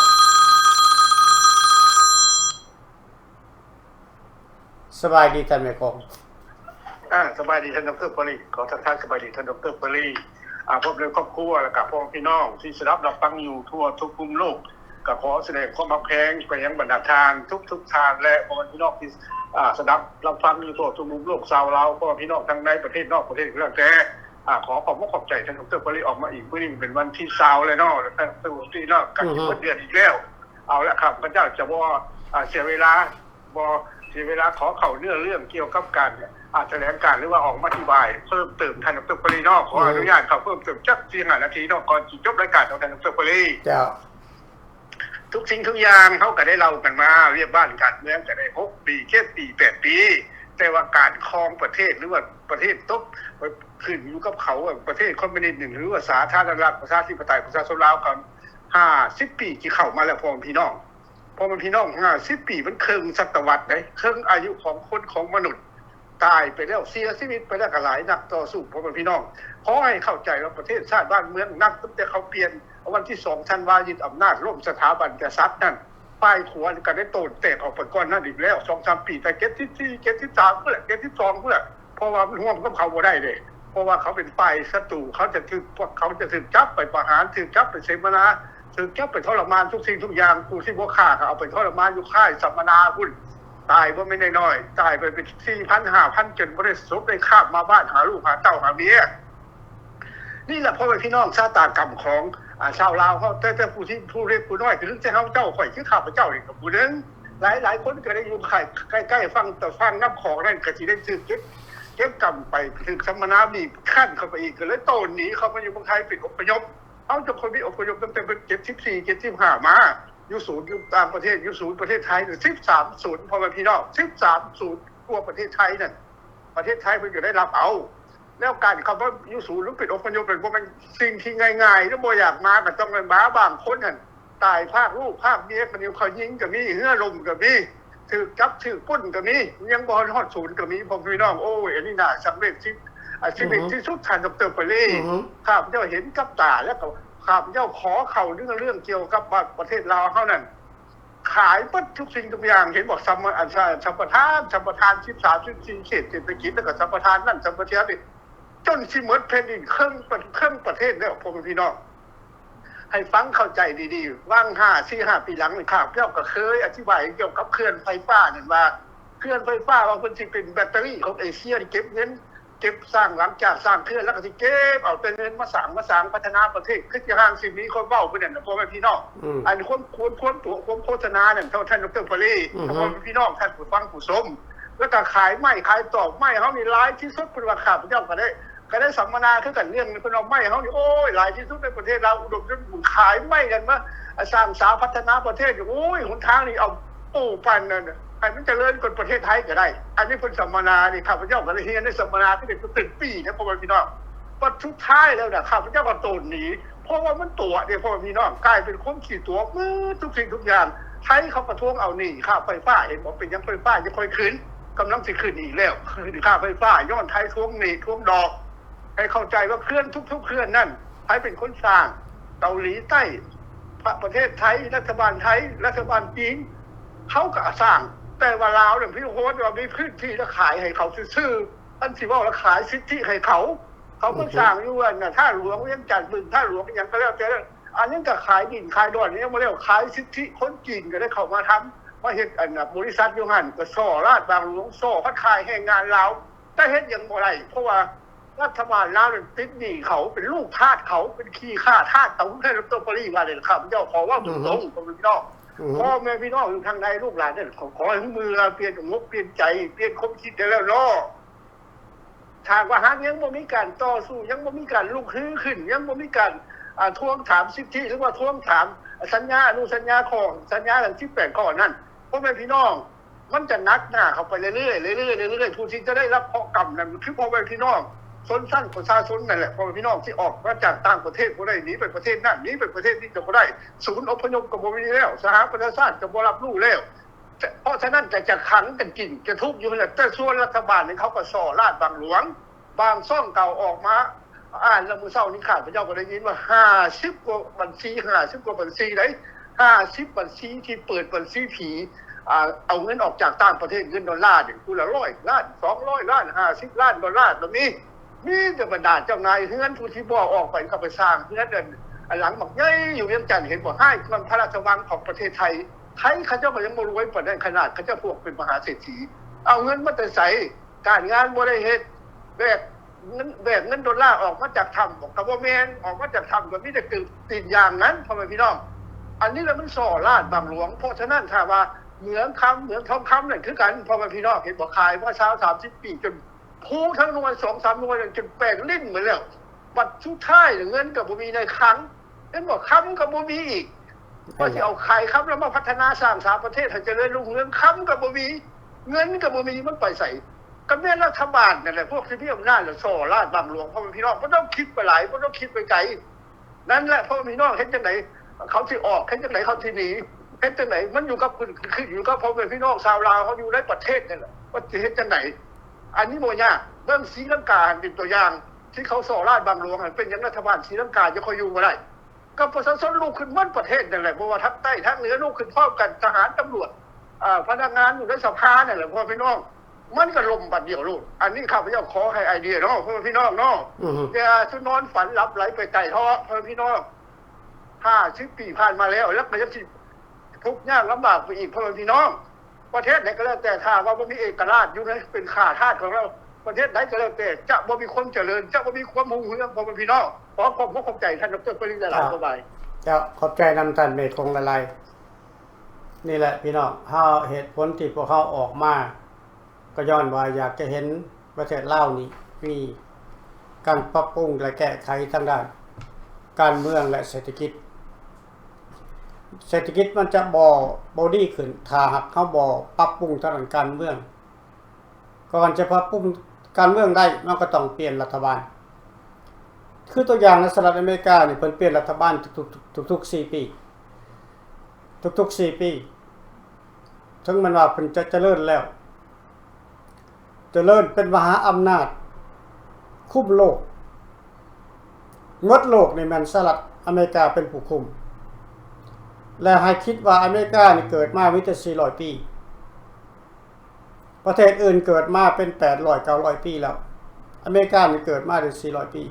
ສະບາຍດີທ່ານແມ່ຄອງ. ອາ ສະບາຍດີທ່ານດອກເຕີ ປະລີ. ຂໍທັກທາຍສະບາຍດີທ່ານດອກເຕີ ປະລີ ອາ ພ້ອມດ້ວຍຄອບຄົວ ແລະກະພໍ່ແມ່ພີ່ນ້ອງທີ່ສະດັບຮັບຟັງຢູ່ທົ່ວທຸກມຸມໂລກ. ກໍຂໍສະແດງຄວາມຮັກແພງໄປຍັງບັນດາທ່ານທຸກໆທ່ານ ແລະ ພໍ່ແມ່ພີ່ນ້ອງທີ່ ອາ ສະດັບຮັບຟັງຢູ່ທົ່ວທຸກມຸມໂລກ ຊາວລາວ ພໍ່ແມ່ພີ່ນ້ອງທັງໃນປະເທດ ນອກປະເທດກໍແລ້ວແຕ່. ອາ ຂໍຂອບອົກຂອບໃຈທ່ານດອກເຕີ ປະລີ ອອກມາອີກ. ມື້ນີ້ເປັນວັນທີຊາວແລ້ວເນາະ ທ່ານດອກເຕີ ປະລີເນາະ ກໍຊິໝົດເດືອນອີກແລ້ວ. ເອົາລະ ຂ້າພະເຈົ້າຈະບໍ່ ອາ ເສຍເວລາ ບໍ່ເສຍເວລາ ຂໍເຂົ້າເນື້ອເລື່ອງກ່ຽວກັບການ ອາ ຖະແຫຼງການ ຫຼືວ່າອອກມາອະທິບາຍເພີ່ມເຕີມ. ທ່ານດອກເຕີ ປະລີເນາະ ຂໍອະນຸຍາດເຂົ້າເພີ່ມເຕີມຈັກສີ່ຫ້ານາທີເນາະ ກ່ອນຊິຈົບລາຍການຂອງທ່ານດອກເຕີ ປະລີ. ເຈົ້າ. ທຸກສິ່ງທຸກຢ່າງເຮົາກໍໄດ້ເລົ່າກັນມາ, ວຽກບ້ານການເມືອງກໍໄດ້ຫົກປີ ເຈັດປີ ແປດປີ, ແຕ່ວ່າການຄອງປະເທດ ຫຼືວ່າປະເທດຕົກຂຶ້ນຢູ່ກັບເຂົາ, ປະເທດຄອມມູນິດ ຫຼືວ່າສາທາລະນະລັດປະຊາທິປະໄຕປະຊາຊົນລາວ ເຂົາ ຫ້າສິບປີທີ່ເຂົ້າມາແລ້ວ ພໍ່ແມ່ພີ່ນ້ອງ. ພໍ່ແມ່ພີ່ນ້ອງ ຫ້າສິບປີ ມັນເຄິ່ງສະຕະວັດເດ້, ເຄິ່ງອາຍຸຂອງຄົນຂອງມະນຸດ ຕາຍໄປແລ້ວ ເສຍຊີວິດໄປແລ້ວກໍຫຼາຍນັກຕໍ່ສູ້ ພໍ່ແມ່ພີ່ນ້ອງ. ຂໍໃຫ້ເຂົ້າໃຈວ່າປະເທດຊາດບ້ານເມືອງ ນັບຕັ້ງແຕ່ເຂົາປ່ຽນວັນທີສອງທັນວາ ຍຶດອຳນາດ ລົ້ມສະຖາບັນກະສັດນັ້ນ, ຝ່າຍຂວາກໍໄດ້ໂຕນແຕກອອກໄປກ່ອນນັ້ນອີກແລ້ວ ສອງສາມປີ, ແຕ່ເຈັດສິບສີ່ ເຈັດສິບສາມພຸ້ນແຫຼະ ເຈັດສິບສອງພຸ້ນແຫຼະ, ເພາະວ່າມັນຮ່ວມກັບເຂົາບໍ່ໄດ້ເດ້, ເພາະວ່າເຂົາເປັນຝ່າຍສັດຕູ, ເຂົາຈະຖືກ ພວກເຂົາຈະຖືກຈັບໄປປະຫານ, ຖືກຈັບໄປເສມະນາ, ຖືກຈັບໄປທໍລະມານທຸກສິ່ງທຸກຢ່າງ, ຜູ້ທີ່ບໍ່ຂ້າກໍເອົາໄປທໍລະມານຢູ່ຄ້າຍສຳມະນາພຸ້ນ. ຕາຍບໍ່ແມ່ນນ້ອຍໆ, ຕາຍໄປເປັນສີ່ພັນ ຫ້າພັນ ຈົນບໍ່ໄດ້ສົບໄດ້ຄາບມາບ້ານຫາລູກຫາເຕົ້າຫາເມຍ. ນີ້ລະ ພໍ່ແມ່ພີ່ນ້ອງ ຊະຕາກຳຂອງ ອ່າ ຊາວລາວເຮົາ ແຕ່ ແຕ່ຜູ້ທີ່ ຜູ້ເລັກຜູ້ນ້ອຍ ຄືແຕ່ເຮົາເຈົ້າ ຂ້ອຍຄືຂ້າພະເຈົ້ານີ້ກໍຜູ້ໜຶ່ງ ຫຼາຍໆຄົນກໍໄດ້ຢູ່ໃກ້ໆຝັ່ງ ແຕ່ຝັ່ງນ້ຳຂອງນັ້ນ ກໍຊິໄດ້ຖືກເກັບ ເກັບກຳໄປ ຖືກສຳມະນາ ບີບຄັ້ນເຂົ້າໄປອີກ ກໍເລີຍໂຕນໜີເຂົ້າມາຢູ່ເມືອງໄທ ເປັນອົບພະຍົບ. ເຮົາຈັກຄົນມີອົບພະຍົບຕັ້ງແຕ່ເປັນເຈັດສິບສີ່ ເຈັດສິບຫ້າມາ ຢູ່ສູນ ຢູ່ຕ່າງປະເທດ ຢູ່ສູນປະເທດໄທ ສິບສາມສູນ ພໍ່ແມ່ພີ່ນ້ອງ ສິບສາມສູນ ທົ່ວປະເທດໄທນັ້ນ ປະເທດໄທເພິ່ນກໍໄດ້ຮັບເອົາ. ແລ້ວການເຂົ້າມາຢູ່ສູນ ຫຼື ເປັນອົບພະຍົບ ມັນບໍ່ແມ່ນສິ່ງທີ່ງ່າຍໆ ແລະ ບໍ່ຢາກມາກໍຕ້ອງໄດ້ມາ. ບາງຄົນຫັ້ນຕາຍພາກລູກພາກເມຍກໍມີ ເຂົາຍິງກໍມີ ເຮືອລົ້ມກໍມີ ຖືກຈັບຖືກປຸ້ນກໍມີ ຍັງບໍ່ຮອດສູນກໍມີ ພໍ່ແມ່ພີ່ນ້ອງ. ໂອ້ຍ ອັນນີ້ໜ້າສັງເວດທີ່ ອາ ຊີວິດທີ່ສຸດ ທ່ານ ດອກເຕີ ປາລີ. ຂ້າພະເຈົ້າເຫັນກັບຕາ ແລ້ວກໍຂ້າພະເຈົ້າຂໍເຂົ້າເລື່ອງ ເລື່ອງກ່ຽວກັບປະເທດລາວເຮົານັ້ນ ຂາຍເບິດທຸກສິ່ງທຸກຢ່າງ ເຫັນບໍ່? ສຳມະ ອັນ ສຳປະທານ ສຳປະທານສິບສາມ ສິບສີ່ເຂດເສດຖະກິດ ແລ້ວກໍສຳປະທານນັ້ນ ສຳປະທານນີ້ ຈົນຊິໝົດແຜ່ນດິນ ເຄິ່ງປະ ເຄິ່ງປະເທດແລ້ວ ພໍ່ແມ່ພີ່ນ້ອງ. ໃຫ້ຟັງເຂົ້າໃຈດີໆ ຫວ່າງຫ້າ ສີ່ຫ້າປີຫຼັງນີ້ ຂ້າພະເຈົ້າກໍເຄີຍອະທິບາຍກ່ຽວກັບເຂື່ອນໄຟຟ້ານັ້ນວ່າ ເຂື່ອນໄຟຟ້າວ່າເພິ່ນຊິເປັນແບັດເຕີຣີຂອງເອເຊຍ ທີ່ເກັບເງິນ ເກັບສ້າງ ຫຼັງຈາກສ້າງເຂື່ອນແລ້ວກໍຊິເກັບເອົາແຕ່ເງິນມາສ້າງ ມາສ້າງ ພັດທະນາປະເທດ ຄືຊິຫ່າງຊິມີຄົນເວົ້າຜູ້ນັ້ນນະ ພໍ່ແມ່ພີ່ນ້ອງ. ອັນຄວາມ ຄວາມ ຄວາມຕົວະ ຄວາມໂຄສະນານັ້ນ ເທົ່າທ່ານ ດອກເຕີ ປາລີ ພໍ່ແມ່ພີ່ນ້ອງ ທ່ານຜູ້ຟັງຜູ້ຊົມ ແລ້ວກໍຂາຍໄມ້ ຂາຍຕອກໄມ້ເຮົານີ້ຫຼາຍທີ່ສຸດ ເພິ່ນວ່າ. ຂ້າພະເຈົ້າກໍໄດ້ ກໍໄດ້ສຳມະນາຄືກັນ ເລື່ອງເພິ່ນເອົາໄມ້ເຮົານີ້ ໂອ້ຍ ຫຼາຍທີ່ສຸດໃນປະເທດລາວ ອຸດົມສົມບູນ ຂາຍໄມ້ກັນມາ ສ້າງສາພັດທະນາປະເທດ. ໂອ້ຍ ຫົນທາງນີ້ເອົາປູ່ປັນນັ້ນ ໃຫ້ມັນຈະເລີນກວ່າປະເທດໄທກໍໄດ້. ອັນນີ້ເພິ່ນສຳມະນານີ້ ຂ້າພະເຈົ້າກໍໄດ້ຮຽນໃນສຳມະນາ ຄືເປັນ ເປັນປີນະ ພໍ່ແມ່ພີ່ນ້ອງ. ບັດສຸດທ້າຍແລ້ວນະ ຂ້າພະເຈົ້າກໍໂຕນໜີ ເພາະວ່າມັນຕົວະເດ້ ພໍ່ແມ່ພີ່ນ້ອງ ກາຍເປັນຄົນຂີ້ຕົວະໝົດທຸກສິ່ງທຸກຢ່າງ. ໄທເຂົາປະທ້ວງເອົາໜີ້ຄ່າໄຟຟ້າ ເຫັນບໍ່? ເປັນຫຍັງໄຟຟ້າຍັງຄ່ອຍຂຶ້ນ? ກຳລັງຊິຂຶ້ນອີກແລ້ວ ຄ່າໄຟຟ້າ ຍ້ອນໄທທວງໜີ້ທວງດອກ. ໃຫ້ເຂົ້າໃຈວ່າເຂື່ອນທຸກໆເຂື່ອນນັ້ນ ໃຜເປັນຄົນສ້າງ? ເກົາຫຼີໃຕ້, ປະ ປະເທດໄທ, ລັດຖະບານໄທ, ລັດຖະບານຈີນ ເຂົາກໍສ້າງ. ແຕ່ວ່າລາວນັ້ນ ພຽງແຕ່ວ່າມີພື້ນທີ່ແລ້ວຂາຍໃຫ້ເຂົາຊື່ໆ. ຄັນຊິເວົ້າແລ້ວຂາຍສິດທິໃຫ້ເຂົາ. ເຂົາມາ ອືຮຶ ສ້າງຢູ່ອັນນ່າ ທ່າຫຼວງວຽງຈັນ ບຶງທ່າຫຼວງ ອີ່ຫຍັງກໍແລ້ວແຕ່ ອັນນັ້ນກໍຂາຍດິນຂາຍດອນ ຍັງບໍ່ແລ້ວ ຂາຍສິດທິຄົນຈີນກໍໄດ້ເຂົ້າມາທຳ ມາເຮັດອັນນ່າ ບໍລິສັດຢູ່ຫັ້ນ ກໍສໍ້ລາດບັງຫຼວງ ສໍ້ພັດຂາຍແຮງງານລາວ. ແຕ່ເຮັດຫຍັງບໍ່ໄດ້ ເພາະວ່າ ລັດຖະບານລາວນັ້ນຕິດໜີ້ເຂົາ ເປັນລູກທາດເຂົາ ເປັນຂີ້ຂ້າທາດເຂົາ. ແທ້ ດອກເຕີ ປາລີ ວ່າເລີຍ ຂ້າພະເຈົ້າຂໍເວົ້າ ອືຮຶ ຕົງໆ ພໍ່ແມ່ພີ່ນ້ອງ ອືຮຶ ພໍ່ແມ່ພີ່ນ້ອງຢູ່ທາງໃດ ລູກຫຼານນັ້ນ ຂໍ ຂໍໃຫ້ເມື່ອ ປ່ຽນ ອົກປ່ຽນໃຈ ປ່ຽນຄວາມຄິດໄດ້ແລ້ວເນາະ. ຖ້າວ່າຫາກຍັງບໍ່ມີການຕໍ່ສູ້ ຍັງບໍ່ມີການລຸກຮືຂຶ້ນ ຍັງບໍ່ມີການ ອ່າ ທວງຖາມສິດທິ ຫຼືວ່າທວງຖາມສັນຍາ ອະນຸສັນຍາ ຂໍ້ສັນຍາທັງສິບແປດຂໍ້ນັ້ນ ພໍ່ແມ່ພີ່ນ້ອງ ມັນຈະໜັກໜ້າເຂົ້າໄປເລື້ອຍໆ ເລື້ອຍໆ ເລື້ອຍໆ. ຜູ້ທີ່ຈະໄດ້ຮັບເຄາະກຳນັ້ນ ຄືພໍ່ແມ່ພີ່ນ້ອງຊົນຊັ້ນປະຊາຊົນນັ້ນແຫຼະ ພໍ່ແມ່ພີ່ນ້ອງ ທີ່ອອກມາຈາກຕ່າງປະເທດບໍ່ໄດ້ ໜີໄປປະເທດນັ້ນ ໜີໄປປະເທດນີ້ກໍບໍ່ໄດ້ ສູນອົບພະຍົບກໍບໍ່ມີແລ້ວ ສະຫະປະຊາຊາດກໍບໍ່ຮັບຮູ້ແລ້ວ. ເພາະສະນັ້ນກໍຈະຂັງກັນກິນ ຈະທຸກຢູ່ຫັ້ນແຫຼະ. ແຕ່ສ່ວນລັດຖະບານນີ້ ເຂົາກໍສໍ້ລາດບັງຫຼວງ ບາງຊ່ອງກໍເອົາອອກມາ ອ່ານແລ້ວ ມື້ເຊົ້ານີ້ຂ້າພະເຈົ້າກໍໄດ້ຍິນວ່າຫ້າສິບກວ່າບັນຊີ ຫ້າສິບກວ່າບັນຊີໃດ໋ ຫ້າສິບບັນຊີທີ່ເປີດບັນຊີຜີ ອ່າ ເອົາເງິນອອກຈາກຕ່າງປະເທດ ເງິນດອນລານີ້ ຜູ້ລະຮ້ອຍລ້ານ ສອງຮ້ອຍລ້ານ ຫ້າສິບລ້ານດອນລາກໍມີ. ມີແຕ່ບັນດາເຈົ້ານາຍເຮືອນ ຜູ້ທີ່ບໍ່ອອກໄປກໍໄປສ້າງເຮືອນ ອັນ ອັນຫຼັງບັກໃຫຍ່ຢູ່ວຽງຈັນ ເຫັນບໍ່? ຮ້າຍກວ່າພະລາຊະວັງຂອງປະເທດໄທ. ໄທເຂົາເຈົ້າກໍຍັງບໍ່ລວຍປານນັ້ນ ຂະໜາດເຂົາເຈົ້າພວກເປັນມະຫາເສດຖີ ເອົາເງິນມາແຕ່ໃສ? ການງານບໍ່ໄດ້ເຮັດ ແບກເງິນ ແບກເງິນໂດລາອອກມາຈາກຖ້ຳບໍ? ກໍບໍ່ແມ່ນ ອອກມາຈາກຖ້ຳກໍມີແຕ່ກືບຕີນຢາງນັ້ນ ພໍ່ແມ່ພີ່ນ້ອງ. ອັນນີ້ລະມັນສໍ້ລາດບັງຫຼວງ. ເພາະສະນັ້ນ ຖ້າວ່າເໝືອງຄຳ ເໝືອງທອງຄຳນັ້ນຄືກັນ ພໍ່ແມ່ພີ່ນ້ອງ ເຫັນບໍ່? ຂາຍມາຊາວສາມສິບປີ ຈົນພູທັງໜ່ວຍ ສອງສາມໜ່ວຍນັ້ນ ຈົນແປງລິ້ນໝົດແລ້ວ. ບັດສຸດທ້າຍເງິນກໍບໍ່ມີໃນຄັງ ເຫັນບໍ່? ຄຳກໍບໍ່ມີອີກ ວ່າຊິເອົາຂາຍຄຳແລ້ວມາພັດທະນາສ້າງສາປະເທດໃຫ້ຈະເລີນຮຸ່ງເຮືອງ ຄຳກໍບໍ່ມີ ເງິນກໍບໍ່ມີ ມັນໄປໃສ? ກໍແມ່ນລັດຖະບານນັ້ນແຫຼະ ພວກທີ່ມີອຳນາດລະສໍ້ລາດບັງຫຼວງ. ພໍ່ແມ່ພີ່ນ້ອງ ບໍ່ຕ້ອງຄິດໄປຫຼາຍ ບໍ່ຕ້ອງຄິດໄປໄກ. ນັ້ນແຫຼະ ພໍ່ແມ່ພີ່ນ້ອງ ເຮັດຈັ່ງໃດເຂົາຊິອອກ? ເຮັດຈັ່ງໃດເຂົາຊິໜີ? ເຮັດຈັ່ງໃດ? ມັນຢູ່ກັບ ຂຶ້ນ ຂຶ້ນຢູ່ກັບພໍ່ແມ່ພີ່ນ້ອງຊາວລາວເຮົາຢູ່ໃນປະເທດນັ້ນແຫຼະ ວ່າຊິເຮັດຈັ່ງໃດ? ອັນນີ້ບໍ່ຍາກ. ເບິ່ງສີລັງກາເປັນຕົວຢ່າງ ທີ່ເຂົາສໍ້ລາດບັງຫຼວງຫັ້ນ ເປັນຫຍັງລັດຖະບານສີລັງກາຈັ່ງຄ່ອຍຢູ່ບໍ່ໄດ້? ກໍປະຊາຊົນລຸກຂຶ້ນໝົດປະເທດນັ້ນແຫຼະ ບໍ່ວ່າທາງໃຕ້ທາງເໜືອ ລຸກຂຶ້ນພ້ອມກັນ ທະຫານ ຕຳຫຼວດ ອາ ພະນັກງານຢູ່ໃນສະພານັ້ນແຫຼະ ພໍ່ແມ່ພີ່ນ້ອງ ມັນກໍລົ້ມບາດດຽວໂລດ. ອັນນີ້ຂ້າພະເຈົ້າຂໍໃຫ້ໄອເດຍເນາະ ພໍ່ແມ່ພີ່ນ້ອງເນາະ ຢ່າສູ່ນອນຝັນຫຼັບໄຫຼໄປໃຕ້ເທາະ ພໍ່ແມ່ພີ່ນ້ອງ. ຫ້າສິບປີຜ່ານມາແລ້ວ ແລ້ວກໍຍັງຊິທຸກຍາກລຳບາກໄປອີກ ພໍ່ແມ່ພີ່ນ້ອງ. ປະເທດໃດກໍແລ້ວແຕ່ ຖ້າວ່າບໍ່ມີເອກະລາດຢູ່ໃນ ເປັນຂ້າທາດຂອງລາວ ປະເທດໃດກໍແລ້ວແຕ່ ຈະບໍ່ມີຄວາມຈະເລີນ ຈະບໍ່ມີຄວາມຮຸ່ງເຮືອງ ພໍ່ແມ່ພີ່ນ້ອງ. ຂໍຂອບອົກຂອບໃຈທ່ານ ດຣ ປະລິດ ຫຼາຍໆ. ຂອບໃຈນຳທ່ານເມຄົງຫຼາຍໆ. ນີ້ແຫຼະພີ່ນ້ອງ ເຮົາ ເຫດຜົນທີ່ພວກເຮົາອອກມາ ກໍຍ້ອນວ່າຢາກຈະເຫັນປະເທດລາວນີ້ມີການປັບປຸງ ແລະ ແກ້ໄຂທາງດ້ານການເມືອງ ແລະ ເສດຖະກິດ. ເສດຖະກິດມັນຈະບໍ່ ບໍ່ດີຂຶ້ນ ຖ້າຫາກເຮົາບໍ່ປັບປຸງທາງດ້ານການເມືອງ. ກ່ອນຈະປັບປຸງການເມືອງໄດ້ ມັນກໍຕ້ອງປ່ຽນລັດຖະບານ. ຄືຕົວຢ່າງໃນສະຫະລັດອາເມລິການີ້ ເພິ່ນປ່ຽນລັດຖະບານທຸກໆ ທຸກໆສີ່ປີ ທຸກໆສີ່ປີ. ເຖິງແມ່ນວ່າເພິ່ນຈະຈະເລີນແລ້ວ ຈະເລີນເປັນມະຫາອຳນາດຄຸມໂລກ ໝົດໂລກນີ້ແມ່ນສະຫະລັດອາເມລິກາເປັນຜູ້ຄຸມ. ແລະ ໃຫ້ຄິດວ່າອາເມລິການີ້ເກີດມາມີແຕ່ສີ່ຮ້ອຍປີ. ປະເທດອື່ນເກີດມາເປັນແປດຮ້ອຍ ເກົ້າຮ້ອຍປີແລ້ວ. ອາເມລິການີ້ເກີດມາໄດ້ສີ່ຮ້ອຍປີ.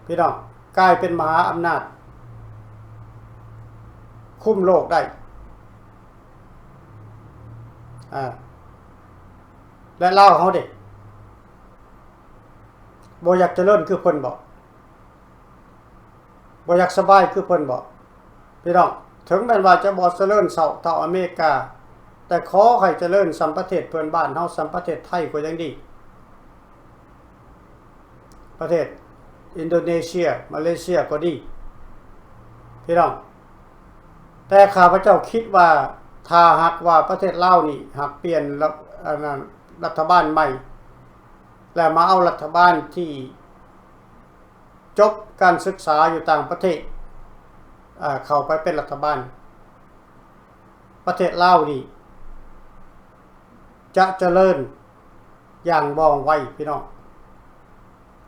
ພີ່ນ້ອງ, ກາຍເປັນມະຫາອຳນາດຄຸມໂລກໄດ້. ອາ ແລະ ລາວເຮົາເດ ບໍ່ຢາກຈະເລີນຄືເພິ່ນບໍ? ບໍ່ຢາກສະບາຍຄືເພິ່ນບໍ? ພີ່ນ້ອງ, ເຖິງແມ່ນວ່າຈະບໍ່ຈະເລີນເທົ່າ ເທົ່າອາເມລິກາ, ແຕ່ຂໍໃຫ້ຈະເລີນສ່ຳປະເທດເພື່ອນບ້ານເຮົາ, ສ່ຳປະເທດໄທກໍຍັງດີ. ປະເທດອິນໂດເນເຊຍ, ມາເລເຊຍກໍດີ ພີ່ນ້ອງ. ແຕ່ຂ້າພະເຈົ້າຄິດວ່າ ຖ້າຫາກວ່າປະເທດລາວນີ້ຫາກປ່ຽນລັດ ອັນນັ້ນ ລັດຖະບານໃໝ່ ແລະ ມາເອົາລັດຖະບານທີ່ຈົບການສຶກສາຢູ່ຕ່າງປະເທດ ເຂົ້າໄປເປັນລັດຖະບານ, ປະເທດລາວນີ້ຈະຈະເລີນຢ່າງວ່ອງໄວ ພີ່ນ້ອງ,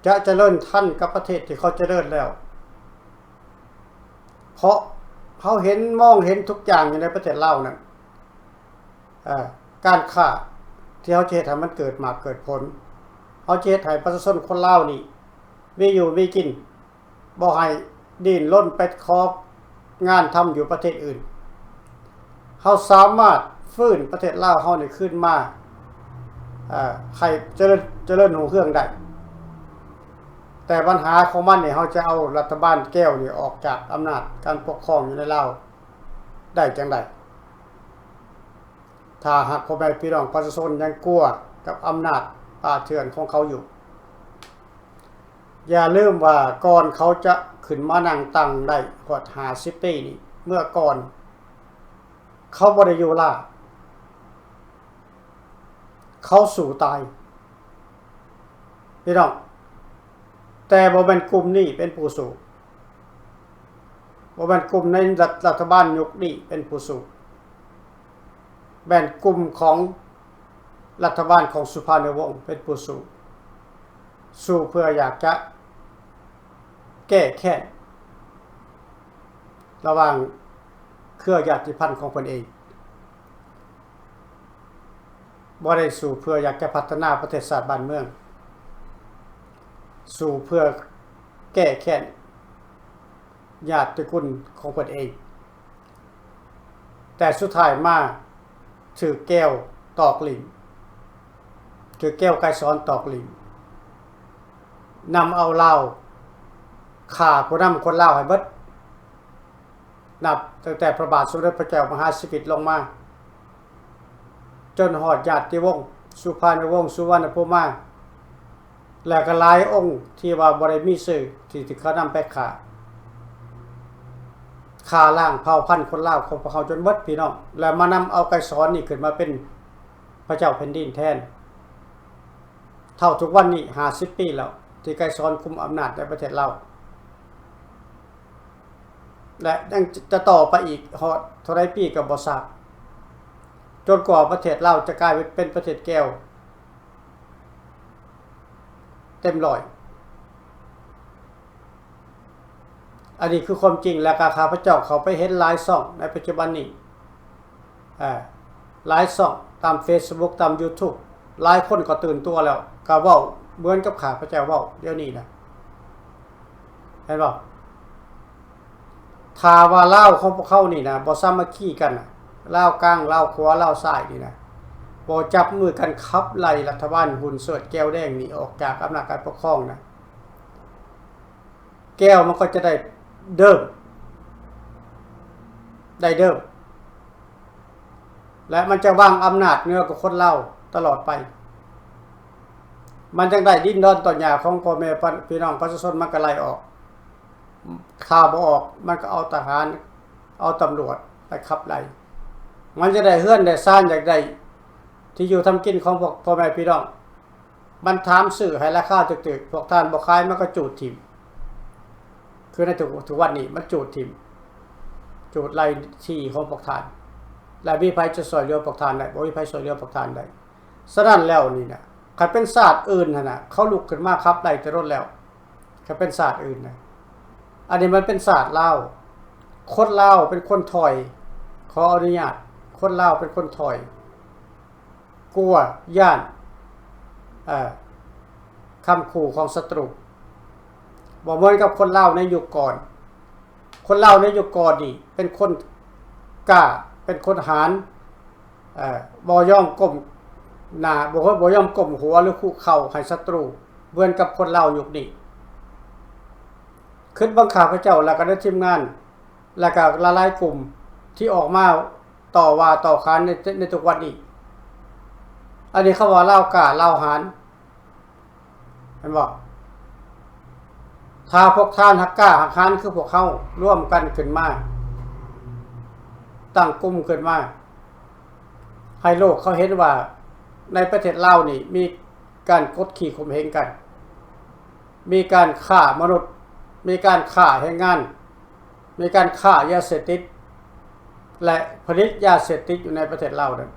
ຈະຈະເລີນທັນກັບປະເທດທີ່ເຂົາຈະເລີນແລ້ວ. ເພາະເຮົາເຫັນ ມອງເຫັນທຸກຢ່າງຢູ່ໃນປະເທດລາວນັ້ນ, ເອີ ການຄ້າທີ່ເຮົາຈະເຮັດໃຫ້ມັນເກີດໝາກເກີດຜົນ, ເຮົາຈະເຮັດໃຫ້ປະຊາຊົນຄົນລາວນີ້ມີຢູ່ມີກິນ, ບໍ່ໃຫ້ດີ້ນລົນໄປຂໍງານທຳຢູ່ປະເທດອື່ນ. ເຮົາສາມາດຟື້ນປະເທດລາວເຮົານີ້ຄືນມາ ເອີ ໃຫ້ຈະເລີນ ຈະເລີນຮຸ່ງເຮືອງໄດ້. ແຕ່ບັນຫາຂອງມັນນີ້ ເຮົາຈະເອົາລັດຖະບານແກ້ວນີ້ອອກຈາກອຳນາດການປົກຄອງຢູ່ໃນລາວໄດ້ຈັ່ງໃດ? ຖ້າຫາກພໍ່ແມ່ພີ່ນ້ອງປະຊາຊົນຍັງກົວກັບອຳນາດປ່າເຖື່ອນຂອງເຂົາຢູ່, ຢ່າລືມວ່າກ່ອນເຂົາຈະຂຶ້ນມານັ່ງຕັ້ງໄດ້ຮອດຫ້າສິບປີນີ້, ເມື່ອກ່ອນເຂົາບໍ່ໄດ້ຢູ່ລ້າ, ເຂົາສູ້ຕາຍ ພີ່ນ້ອງ. ແຕ່ບໍ່ແມ່ນກຸ່ມນີ້ເປັນຜູ້ສູ້, ບໍ່ແມ່ນກຸ່ມໃນລັດ ລັດຖະບານຍຸກນີ້ເປັນຜູ້ສູ້, ແມ່ນກຸ່ມຂອງລັດຖະບານຂອງສຸພານຸວົງເປັນຜູ້ສູ້, ສູ້ເພື່ອຢາກຈະແກ້ແຄ້ນລະຫວ່າງເຄືອຍາດຕິພັນຂອງເພິ່ນເອງ. ບໍ່ໄດ້ສູ້ເພື່ອຢາກຈະພັດທະນາປະເທດຊາດບ້ານເມືອງ, ສູ້ເພື່ອແກ້ແຄ້ນຍາດຕະກຸນຂອງເພິ່ນເອງ. ແຕ່ສຸດທ້າຍມາຖືກແກ້ວຕອກຫຼິ້ນ, ຖືກແກ້ວໄກສອນຕອກຫຼິ້ນ, ນຳເອົາລາວ, ຂ້າຜູ້ນຳຄົນລາວໃຫ້ເບິດ. ນັບຕັ້ງແຕ່ພະບາດສົມເດັດພະເຈົ້າມະຫາຊີວິດລົງມາ, ຈົນຮອດຍາດຕິວົງ ສຸພານຸວົງ ສຸວັນນະພູມາ ແລະ ກໍຫຼາຍອົງທີ່ວ່າບໍ່ໄດ້ມີຊື່ ທີ່ ທີ່ເຂົານຳໄປຂ້າ, ຂ້າລ້າງເຜົ່າພັນຄົນລາວຂອງພວກເຮົາຈົນເບິດ ພີ່ນ້ອງ, ແລະ ມານຳເອົາໄກສອນນີ້ຂຶ້ນມາເປັນພະເຈົ້າແຜ່ນດິນແທນ. ເທົ່າທຸກວັນນີ້ ຫ້າສິບປີແລ້ວ ທີ່ໄກສອນຄຸມອຳນາດໃນປະເທດລາວ. ແລະ ຍັງຈະຕໍ່ໄປອີກຮອດເທົ່າໃດປີກໍບໍ່ຊາບ, ຈົນກວ່າປະເທດລາວຈະກາຍເປັນປະເທດແກ້ວເຕັມຮ້ອຍ. ອັນນີ້ຄືຄວາມຈິງ, ແລະ ກໍຂ້າພະເຈົ້າເຂົ້າໄປເຫັນຫຼາຍຊ່ອງໃນປັດຈຸບັນນີ້. ເອີ ຫຼາຍຊ່ອງຕາມເຟສບຸກ ຕາມຢູທູບ ຫຼາຍຄົນກໍຕື່ນຕົວແລ້ວ ກໍເວົ້າເໝືອນກັບຂ້າພະເຈົ້າເວົ້າດຽວນີ້ນະ. ເຫັນບໍ່? ຖ້າວ່າລາວຂອງພວກເຮົານີ້ນະ ບໍ່ສາມັກຄີກັນນະ, ລາວກາງ ລາວຂວາ ລາວຊ້າຍນີ້ນະ, ບໍ່ຈັບມືກັນຂັບໄລ່ລັດຖະບານຫຸ້ນສວດແກວແດງນີ້ອອກຈາກອຳນາດການປົກຄອງນະ ແກວມັນກໍຈະໄດ້ເດີມ ໄດ້ເດີມ ແລະ ມັນຈະວາງອຳນາດເໜືອກວ່າຄົນລາວຕະຫຼອດໄປ. ມັນຈັ່ງໄດ້ດິນດອນຕອນຫຍ້າຂອງພໍ່ແມ່ ປະ ພີ່ນ້ອງປະຊາຊົນ ມັນກໍໄລ່ອອກ. ຖ້າບໍ່ອອກ ມັນກໍເອົາທະຫານ ເອົາຕຳຫຼວດໄປຂັບໄລ່. ມັນຈະໄດ້ເຮືອນໄດ້ຊານ ຢາກໄດ້ທີ່ຢູ່ທຳກິນຂອງພວກພໍ່ແມ່ພີ່ນ້ອງ. ມັນຖາມຊື້ໃຫ້ລາຄາຖືກໆ ພວກທ່ານບໍ່ຂາຍ ມັນກໍຈູດຖິ້ມ. ຄືໃນທຸກ ທຸກວັນນີ້ ມັນຈູດຖິ້ມ ຈູດໄລ່ທີ່ຂອງພວກທ່ານ ແລະ ມີໃຜຈະຊ່ວຍເຫຼືອພວກທ່ານໄດ້? ບໍ່ມີໃຜຊ່ວຍເຫຼືອພວກທ່ານໄດ້. ສະນັ້ນແລ້ວນີ້ນະ ຄັນເປັນຊາດອື່ນຫັ້ນນະ ເຂົາລຸກຂຶ້ນມາຂັບໄລ່ແຕ່ດົນແລ້ວ. ຄັນເປັນຊາດອື່ນນະ ອັນນີ້ມັນເປັນຊາດລາວ. ຄົນລາວເປັນຄົນຖອຍ ຂໍອະນຸຍາດ ຄົນລາວເປັນຄົນຖອຍ ກົວຢ້ານ ເອີ ຄຳຂູ່ຂອງສັດຕູ. ບໍ່ເໝືອນກັບຄົນລາວໃນຍຸກກ່ອນ. ຄົນລາວໃນຍຸກກ່ອນນີ້ເປັນຄົນກ້າ ເປັນຄົນຫານ ເອີ ບໍ່ຍອມກົ້ມໜ້າ ບໍ່ ບໍ່ຍອມກົ້ມຫົວ ຫຼື ຄຸເຂົ່າໃຫ້ສັດຕູ ເໝືອນກັບຄົນລາວຍຸກນີ້. ຄຶດເບິ່ງຂ້າພະເຈົ້າ ແລ້ວກໍໃນທີມງານ ແລ້ວກໍຫຼາຍໆກຸ່ມທີ່ອອກມາຕໍ່ວ່າຕໍ່ຂານໃນ ໃນທຸກວັນນີ້. ອັນນີ້ເຂົາວ່າລາວກ້າລາວຫານ ແມ່ນບໍ່? ຖ້າພວກທ່ານຫາກກ້າຫາກຫານຄືພວກເຮົາ ລວມກັນຂຶ້ນມາ ຕັ້ງກຸ່ມຂຶ້ນມາ ໃຫ້ໂລກເຂົາເຫັນວ່າໃນປະເທດລາວນີ້ມີການກົດຂີ່ຂົ່ມເຫງກັນ, ມີການຄ້າມະນຸດ, ມີການຄ້າແຮງງານ, ມີການຄ້າຢາເສບຕິດ ແລະ ຜະລິດຢາເສບຕິດຢູ່ໃນປະເທດລາວນັ້ນ.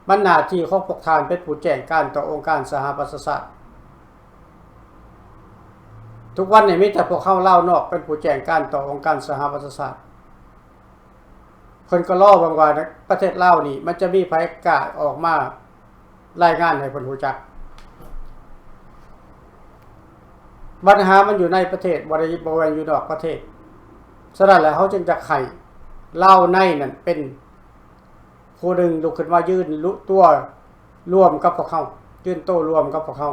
ມັນໜ້າທີ່ຂອງພວກທ່ານເປັນຜູ້ແຈ້ງການຕໍ່ອົງການສະຫະປະຊາຊາດ. ທຸກວັນນີ້ມີແຕ່ພວກເຮົາລາວນອກເປັນຜູ້ແຈ້ງການຕໍ່ອົງການສະຫະປະຊາຊາດ. ເພິ່ນກໍລໍເບິ່ງວ່າປະເທດລາວນີ້ມັນຈະມີໃຜກ້າອອກມາລາຍງານໃຫ້ເພິ່ນຮູ້ຈັກ. ບັນຫາມັນຢູ່ໃນປະເທດ ບໍ່ໄດ້ ບໍ່ແມ່ນຢູ່ນອກປະເທດ. ສະນັ້ນແຫຼະ ເຮົາຈຶ່ງຢາກໃຫ້ລາວໃນນັ້ນເປັນ ຜູ້ໜຶ່ງລຸກຂຶ້ນມາຢືນ ລຸ ຕົວລວມກັບພວກເຮົາ, ຢືນໂຕລວມກັບພວກເຮົາ.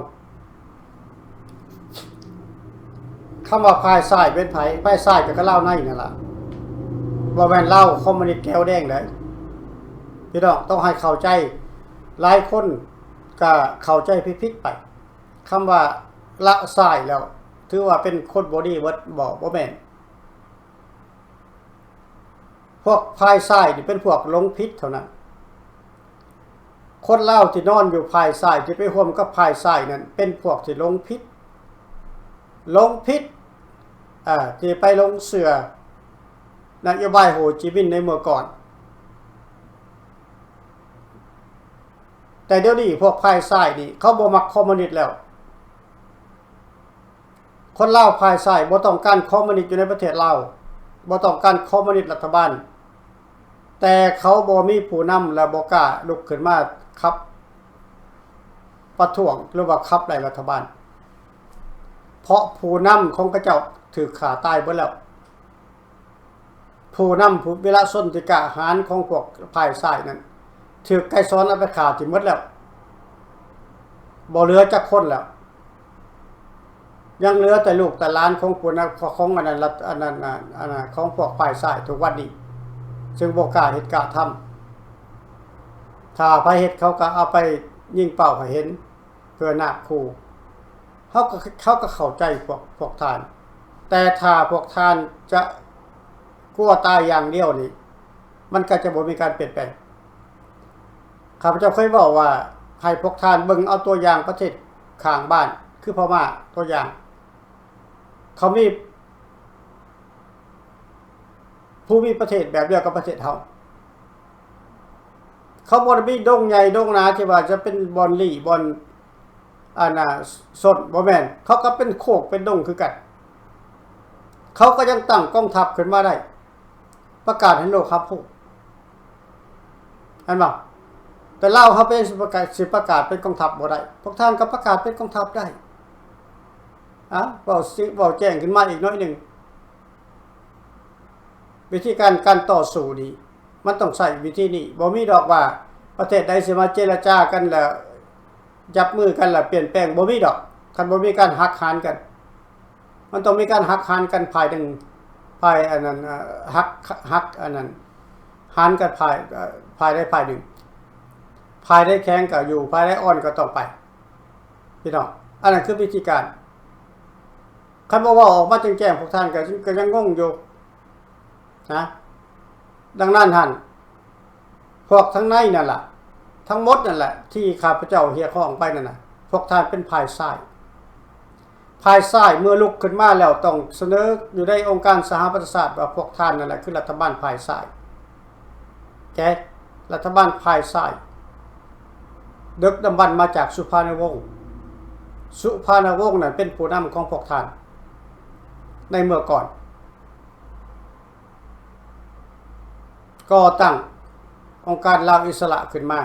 ຄຳວ່າຝ່າຍຊ້າຍເປັນໃຜ? ຝ່າຍຊ້າຍກໍຄືລາວໃນນັ້ນລະ, ບໍ່ແມ່ນລາວຄອມມູນິດແກວແດງເດ້. ພີ່ນ້ອງຕ້ອງໃຫ້ເຂົ້າໃຈ, ຫຼາຍຄົນກໍເຂົ້າໃຈຜິດໆໄປ. ຄຳວ່າລະຊ້າຍແລ້ວ ຖືວ່າເປັນຄົນບໍ່ດີເບິດບໍ? ບໍ່ແມ່ນ. ພວກຝ່າຍຊ້າຍນີ້ເປັນພວກຫຼົງຜິດເທົ່ານັ້ນ. ຄົນລາວທີ່ນອນຢູ່ຝ່າຍຊ້າຍ ທີ່ໄປຮ່ວມກັບຝ່າຍຊ້າຍນັ້ນ ເປັນພວກທີ່ຫຼົງຜິດ, ຫຼົງຜິດ ເອີ ທີ່ໄປຫຼົງເຊື່ອນະໂຍບາຍໂຮຈິມິນໃນເມື່ອກ່ອນ. ແຕ່ດຽວນີ້ພວກຝ່າຍຊ້າຍນີ້ ເຂົາບໍ່ມັກຄອມມູນິດແລ້ວ. ຄົນລາວຝ່າຍຊ້າຍບໍ່ຕ້ອງການຄອມມູນິດຢູ່ໃນປະເທດລາວ, ບໍ່ຕ້ອງການຄອມມູນິດລັດຖະບານ, ແຕ່ເຂົາບໍ່ມີຜູ້ນຳ ແລະ ບໍ່ກ້າລຸກຂຶ້ນມາຂັບປະທ້ວງ ຫຼືວ່າຂັບໄລ່ລັດຖະບານ, ເພາະຜູ້ນຳຂອງເຂົາເຈົ້າຖືກຂ້າຕາຍເບິດແລ້ວ. ຜູ້ນຳຜູ້ວິລະຊົນທີ່ກ້າຫານຂອງພວກຝ່າຍຊ້າຍນັ້ນ ຖືກໄກສອນເອົາໄປຂ້າຖິ້ມໝົດແລ້ວ, ບໍ່ເຫຼືອຈັກຄົນແລ້ວ. ຍັງເຫຼືອແຕ່ລູກແຕ່ຫຼານຂອງຜູ້ນຳ ຂອງອັນນັ້ນ ລັດ ອັນນັ້ນ ອັນນັ້ນ ຂອງພວກຝ່າຍຊ້າຍທຸກວັນນີ້ ຊຶ່ງບໍ່ກ້າເຮັດກ້າທຳ. ຖ້າໃຜເຮັດ ເຂົາກໍເອົາໄປຍິງເປົ້າໃຫ້ເຫັນ ເພື່ອນາບຂູ່. ເຮົາກໍ ເຮົາກໍເຂົ້າໃຈພວກ ພວກທ່ານ, ແຕ່ຖ້າພວກທ່ານຈະກົວຕາຍຢ່າງດຽວນີ້ ມັນກໍຈະບໍ່ມີການປ່ຽນແປງ. ຂ້າພະເຈົ້າເຄີຍເວົ້າວ່າ ໃຫ້ພວກທ່ານເບິ່ງເອົາຕົວຢ່າງປະເທດຂ້າງບ້ານ ຄືພະມ້າຕົວຢ່າງ. ເຂົາມີ ພູມິປະເທດແບບດຽວກັບປະເທດເຮົາ. ເຂົາບໍ່ໄດ້ມີດົງໃຫຍ່ດົງໜາທີ່ວ່າຈະເປັນບ່ອນລີ້ ບ່ອນ ອັນນ່າ ຊົນ, ບໍ່ແມ່ນ. ເຂົາກໍເປັນໂຄກເປັນດົງຄືກັນ. ເຂົາກໍຍັງຕັ້ງກອງທັບຂຶ້ນມາໄດ້ ປະກາດໃຫ້ໂລກຮັບຮູ້. ເຫັນບໍ່? ແຕ່ລາວເຮົາເປັນ ຊິປະກາດ ຊິປະກາດເປັນກອງທັບບໍ່ໄດ້. ພວກທ່ານກໍປະກາດເປັນກອງທັບໄດ້. ອາ ເວົ້າຊິ ເວົ້າແຈ້ງຂຶ້ນມາອີກໜ້ອຍໜຶ່ງ. ວິທີການ ການຕໍ່ສູ້ນີ້ ມັນຕ້ອງໃຊ້ວິທີນີ້. ບໍ່ມີດອກວ່າ ປະເທດໃດຊິມາເຈລະຈາກັນ ແລ້ວຈັບມືກັນ ແລ້ວປ່ຽນແປງ ບໍ່ມີດອກ ຄັນບໍ່ມີການຫັກຫານກັນ. ມັນຕ້ອງມີການຫັກຫານກັນ ຝ່າຍໜຶ່ງ ຝ່າຍອັນນັ້ນ ເອີ ຫັກ ຫັກອັນນັ້ນ ຫານກັນ ຝ່າຍ ເອີ ຝ່າຍໃດຝ່າຍໜຶ່ງ. ຝ່າຍໃດແຂງກໍຢູ່ ຝ່າຍໃດອ່ອນກໍຕ້ອງໄປ ພີ່ນ້ອງ. ອັນນັ້ນຄືວິທີການ. ຄັນບໍ່ເວົ້າອອກມາແຈ້ງໆ ພວກທ່ານກໍ ກໍຍັງງົງຢູ່ນະ. ດັ່ງນັ້ນຫັ້ນ ພວກທັງໃນນັ້ນລະ ທັງໝົດນັ້ນແຫຼະ ທີ່ຂ້າພະເຈົ້າຮຽກຮ້ອງໄປນັ້ນນະ ພວກທ່ານເປັນຝ່າຍຊ້າຍ. ຝ່າຍຊ້າຍເມື່ອລຸກຂຶ້ນມາແລ້ວ ຕ້ອງສະເໜີຢູ່ໃນອົງການສະຫະປະຊາຊາດວ່າ ພວກທ່ານນັ້ນແຫຼະຄືລັດຖະບານຝ່າຍຊ້າຍ. ແກ ລັດຖະບານຝ່າຍຊ້າຍ ດຶກດຳບັນມາຈາກສຸພານຸວົງ. ສຸພານຸວົງນັ້ນເປັນຜູ້ນຳຂອງພວກທ່ານໃນເມື່ອກ່ອນ. ກໍ່ຕັ້ງອົງການລາວອິດສະຫຼະຂຶ້ນມາ.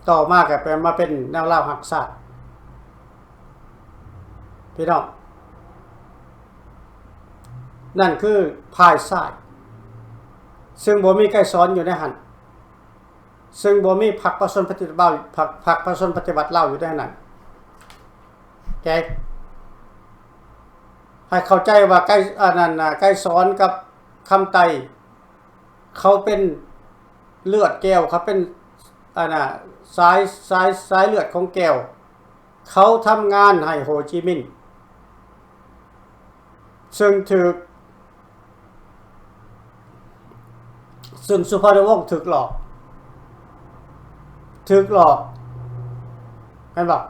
ຕໍ່ມາກໍເປັນ ມາເປັນແນວລາວຮັກຊາດ ພີ່ນ້ອງ. ນັ້ນຄືຝ່າຍຊ້າຍ ເຊິ່ງບໍ່ມີໄກສອນຢູ່ໃນຫັ້ນ. ເຊິ່ງບໍ່ມີພັກປະຊາຊົນປະຕິວັດລາວ ພັກ ພັກປະຊາຊົນປະຕິວັດລາວຢູ່ໃນນັ້ນ. ແກ ໃຫ້ເຂົ້າໃຈວ່າໄກ ອັນນັ້ນນະ ໄກສອນກັບຄຳໄຕ ເຂົາເປັນເລືອດແກ້ວ ເຂົາເປັນ ອັນນະ ສາຍ ສາຍ ສາຍເລືອດຂອງແກ້ວ. ເຂົາທຳງານໃຫ້ໂຮຈິມິນ ເຊິ່ງຖືກ ເຊິ່ງສຸພານຸວົງຖືກຫຼອກ ຖືກຫຼອກ ແມ່ນບໍ່?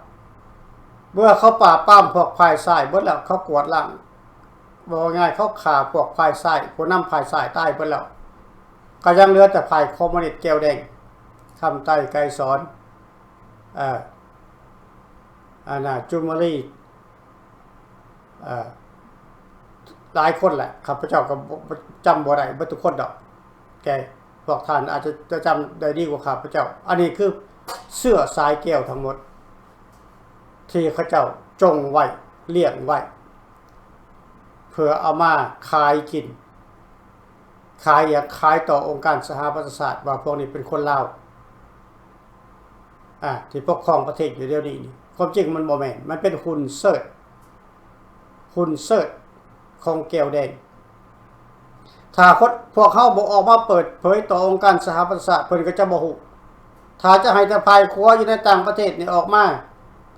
ເມື່ອເຂົາປາບປາມພວກຝ່າຍຊ້າຍເບິດແລ້ວ ເຂົາກວາດລ້າງ ເວົ້າງ່າຍໆ ເຂົາຂ້າພວກຝ່າຍຊ້າຍ ຜູ້ນຳຝ່າຍຊ້າຍຕາຍເບິດແລ້ວ ກໍຍັງເຫຼືອແຕ່ຝ່າຍຄອມມູນິດແກ້ວແດງ ຄຳໄຕ ໄກສອນ ເອີ ອັນນ່າ ຈຸມມະລີ ເອີ ຫຼາຍຄົນແຫຼະ ຂ້າພະເຈົ້າກໍບໍ່ ບໍ່ ຈຳບໍ່ໄດ້ເບິດທຸກຄົນດອກ ແກ ພວກທ່ານອາດຈະ ຈະຈຳໄດ້ດີກວ່າຂ້າພະເຈົ້າ. ອັນນີ້ຄືເຊື້ອສາຍແກ້ວທັງໝົດ ທີ່ເຂົາເຈົ້າຈົ່ງໄວ້ ລ້ຽງໄວ້ ເພື່ອເອົາມາຂາຍກິນ ຂາຍຫຍັງ? ຂາຍຕໍ່ອົງການສະຫະປະຊາຊາດວ່າພວກນີ້ເປັນຄົນລາວ ອາ ທີ່ປົກຄອງປະເທດຢູ່ດຽວນີ້ນີ້. ຄວາມຈິງມັນບໍ່ແມ່ນ, ມັນເປັນຮຸ່ນເຊີດ, ຮຸ່ນເຊີດຂອງແກ້ວແດງ. ຖ້າຄົນ ພວກເຮົາບໍ່ອອກມາເປີດເຜີຍຕໍ່ອົງການສະຫະປະຊາຊາດ, ເພິ່ນກໍຈະບໍ່ຮູ້. ຖ້າຈະໃຫ້ແຕ່ຝ່າຍຂົວຢູ່ໃນຕ່າງປະເທດນີ້ອອກມາ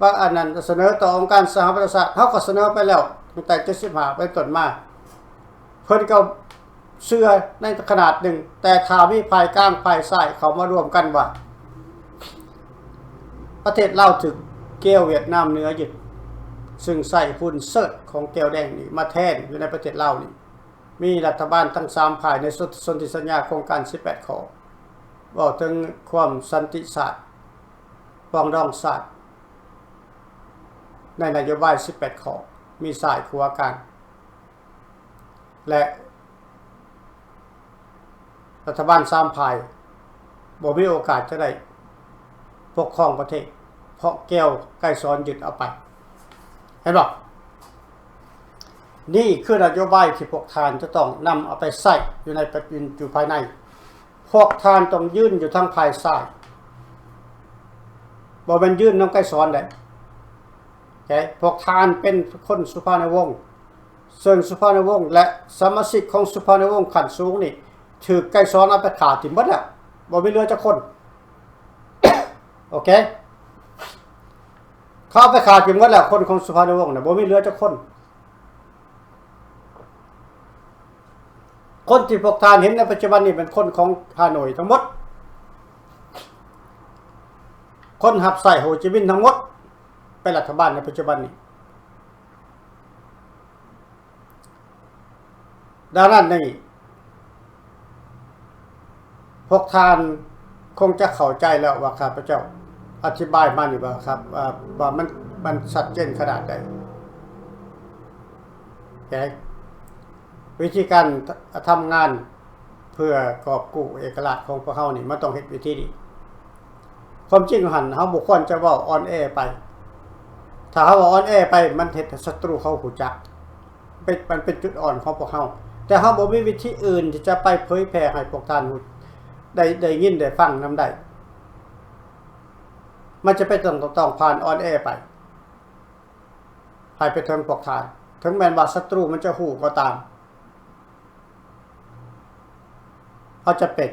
ວ່າອັນນັ້ນສະເໜີຕໍ່ອົງການສະຫະປະຊາຊາດ, ເຮົາກໍສະເໜີໄປແລ້ວ ຕັ້ງແຕ່ເຈັດສິບຫ້າເປັນຕົ້ນມາ. ເພິ່ນກໍເຊື່ອໃນຂະໜາດໜຶ່ງ, ແຕ່ຖ້າມີຝ່າຍກາງຝ່າຍຊ້າຍເຂົ້າມາລວມກັນວ່າ ປະເທດລາວຖືກແກ້ວຫວຽດນາມເໜືອຍຶດ, ຊຶ່ງໃຊ້ຮຸ່ນເຊີດຂອງແກ້ວແດງນີ້ມາແທນຢູ່ໃນປະເທດລາວນີ້, ມີລັດຖະບານທັງສາມຝ່າຍໃນສົນທິສັນຍາໂຄງການສິບແປດຂໍ້ ເວົ້າເຖິງຄວາມສັນຕິຊາດ, ປອງດອງຊາດ ໃນນະໂຍບາຍສິບແປດຂໍ້, ມີຊ້າຍຂວາກາງ ແລະ ລັດຖະບານສາມຝ່າຍບໍ່ມີໂອກາດຈະໄດ້ປົກຄອງປະເທດ ເພາະແກ້ວໄກສອນຍຶດເອົາໄປ. ເຫັນບໍ່? ນີ້ຄືນະໂຍບາຍທີ່ພວກທ່ານຈະຕ້ອງນຳເອົາໄປໃຊ້ຢູ່ໃນ ຢູ່ພາຍໃນ. ພວກທ່ານຕ້ອງຢືນຢູ່ທາງຝ່າຍຊ້າຍ, ບໍ່ແມ່ນຢືນນຳໄກສອນໃດ. ໂອເຄ? ພວກທ່ານເປັນຄົນສຸພານຸວົງ, ເຊິ່ງສຸພານຸວົງ ແລະ ສະມາຊິກຂອງສຸພານຸວົງຂັ້ນສູງນີ້ ຖືກໄກສອນເອົາໄປຂ້າຖິ້ມເບິດແລ້ວ, ບໍ່ມີເຫຼືອຈັກຄົນ. ໂອເຄ? ເຂົາເອົາໄປຂ້າຖິ້ມເບິດແລ້ວ, ຄົນຂອງສຸພານຸວົງນະ ບໍ່ມີເຫຼືອຈັກຄົນ. ຄົນທີ່ພວກທ່ານເຫັນໃນປັດຈຸບັນນີ້ເປັນຄົນຂອງຮ່າໂນ້ຍທັງໝົດ, ຄົນຮັບໃຊ້ໂຮຈິມິນທັງໝົດ ເປັນລັດຖະບານໃນປັດຈຸບັນນີ້. ດັ່ງນັ້ນນີ້ ພວກທ່ານຄົງຈະເຂົ້າໃຈແລ້ວວ່າຂ້າພະເຈົ້າອະທິບາຍມານີ້ວ່າ ວ່າ ວ່າມັນ ມັນຊັດເຈນຂະໜາດໃດ. ໂອເຄ? ວິທີການທຳງານເພື່ອກອບກູ້ເອກະລາດຂອງພວກເຮົານີ້ ມັນຕ້ອງເຮັດວິທີນີ້. ຄວາມຈິງຫັ້ນ ເຮົາບໍ່ຄວນຈະເວົ້າອ່ອນແອໄປ. ຖ້າເຮົາເວົ້າອ່ອນແອໄປ ມັນເຮັດໃຫ້ສັດຕູເຂົາຮູ້ຈັກ. ເປັນ ມັນເປັນຈຸດອ່ອນຂອງພວກເຮົາ, ແຕ່ເຮົາບໍ່ມີວິທີອື່ນທີ່ຈະໄປເຜີຍແຜ່ໃຫ້ພວກທ່ານຮູ້ ໄດ້ ໄດ້ຍິນໄດ້ຟັງນຳໄດ້. ມັນຈະເປັນຕ້ອງ ຕ້ອງຜ່ານອອນແອໄປ ໃຫ້ໄປເຖິງພວກທ່ານ, ເຖິງແມ່ນວ່າສັດຕູມັນຈະຮູ້ກໍຕາມ. ເຮົາຈະເປັນ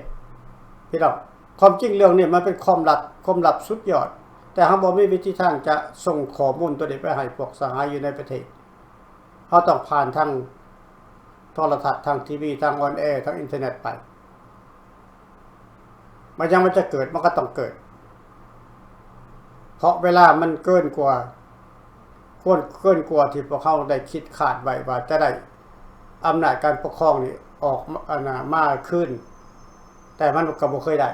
ພີ່ນ້ອງ, ຄວາມຈິງເລື່ອງນີ້ມັນເປັນຄວາມລັບ ຄວາມລັບສຸດຍອດ, ແຕ່ເຮົາບໍ່ມີວິທີທາງຈະສົ່ງຂໍ້ມູນໂຕນີ້ໄປໃຫ້ພວກສະຫາຍຢູ່ໃນປະເທດ. ເຮົາຕ້ອງຜ່ານທາງໂທລະທັດ, ທາງທີວີ, ທາງອອນແອ, ທາງອິນເຕີເນັດໄປ. ມັນຍັງ ມັນຈະເກີດ ມັນກໍຕ້ອງເກີດ, ເພາະເວລາມັນເກີນກວ່າ ຄວນເກີນກວ່າທີ່ພວກເຮົາໄດ້ຄິດຄາດໄວ້ວ່າຈະໄດ້ອຳນາດການປົກຄອງນີ້ອອກມາ ອັນນ່າ ມາຄືນ, ແຕ່ມັນກໍບໍ່ເຄີຍໄດ້.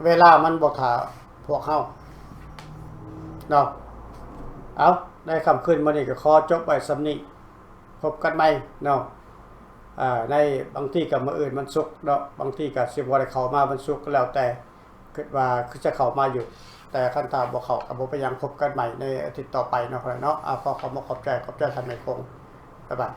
ເວລາມັນບໍ່ຖ້າພວກເຮົາເນາະ. ເອົາ ໃນຄ່ຳຄືນມື້ນີ້ກໍຂໍຈົບໄວ້ສ່ຳນີ້. ພົບກັນໃໝ່ເນາະ ອາ ໃນ ບາງທີກໍມື້ອື່ນວັນສຸກເນາະ, ບາງທີກໍຊິບໍ່ໄດ້ເຂົ້າມາວັນສຸກ ແລ້ວແຕ່ ຄິດວ່າຄືຈະເຂົ້າມາຢູ່, ແຕ່ຄັນຖ້າບໍ່ເຂົ້າກໍບໍ່ເປັນຫຍັງ, ພົບກັນໃໝ່ໃນອາທິດຕໍ່ໄປເນາະ ເນາະ. ອາ ຂໍຂອບ ຂອບໃຈ ຂອບໃຈທ່ານແມ່ຄົງ. ບາຍບາຍ.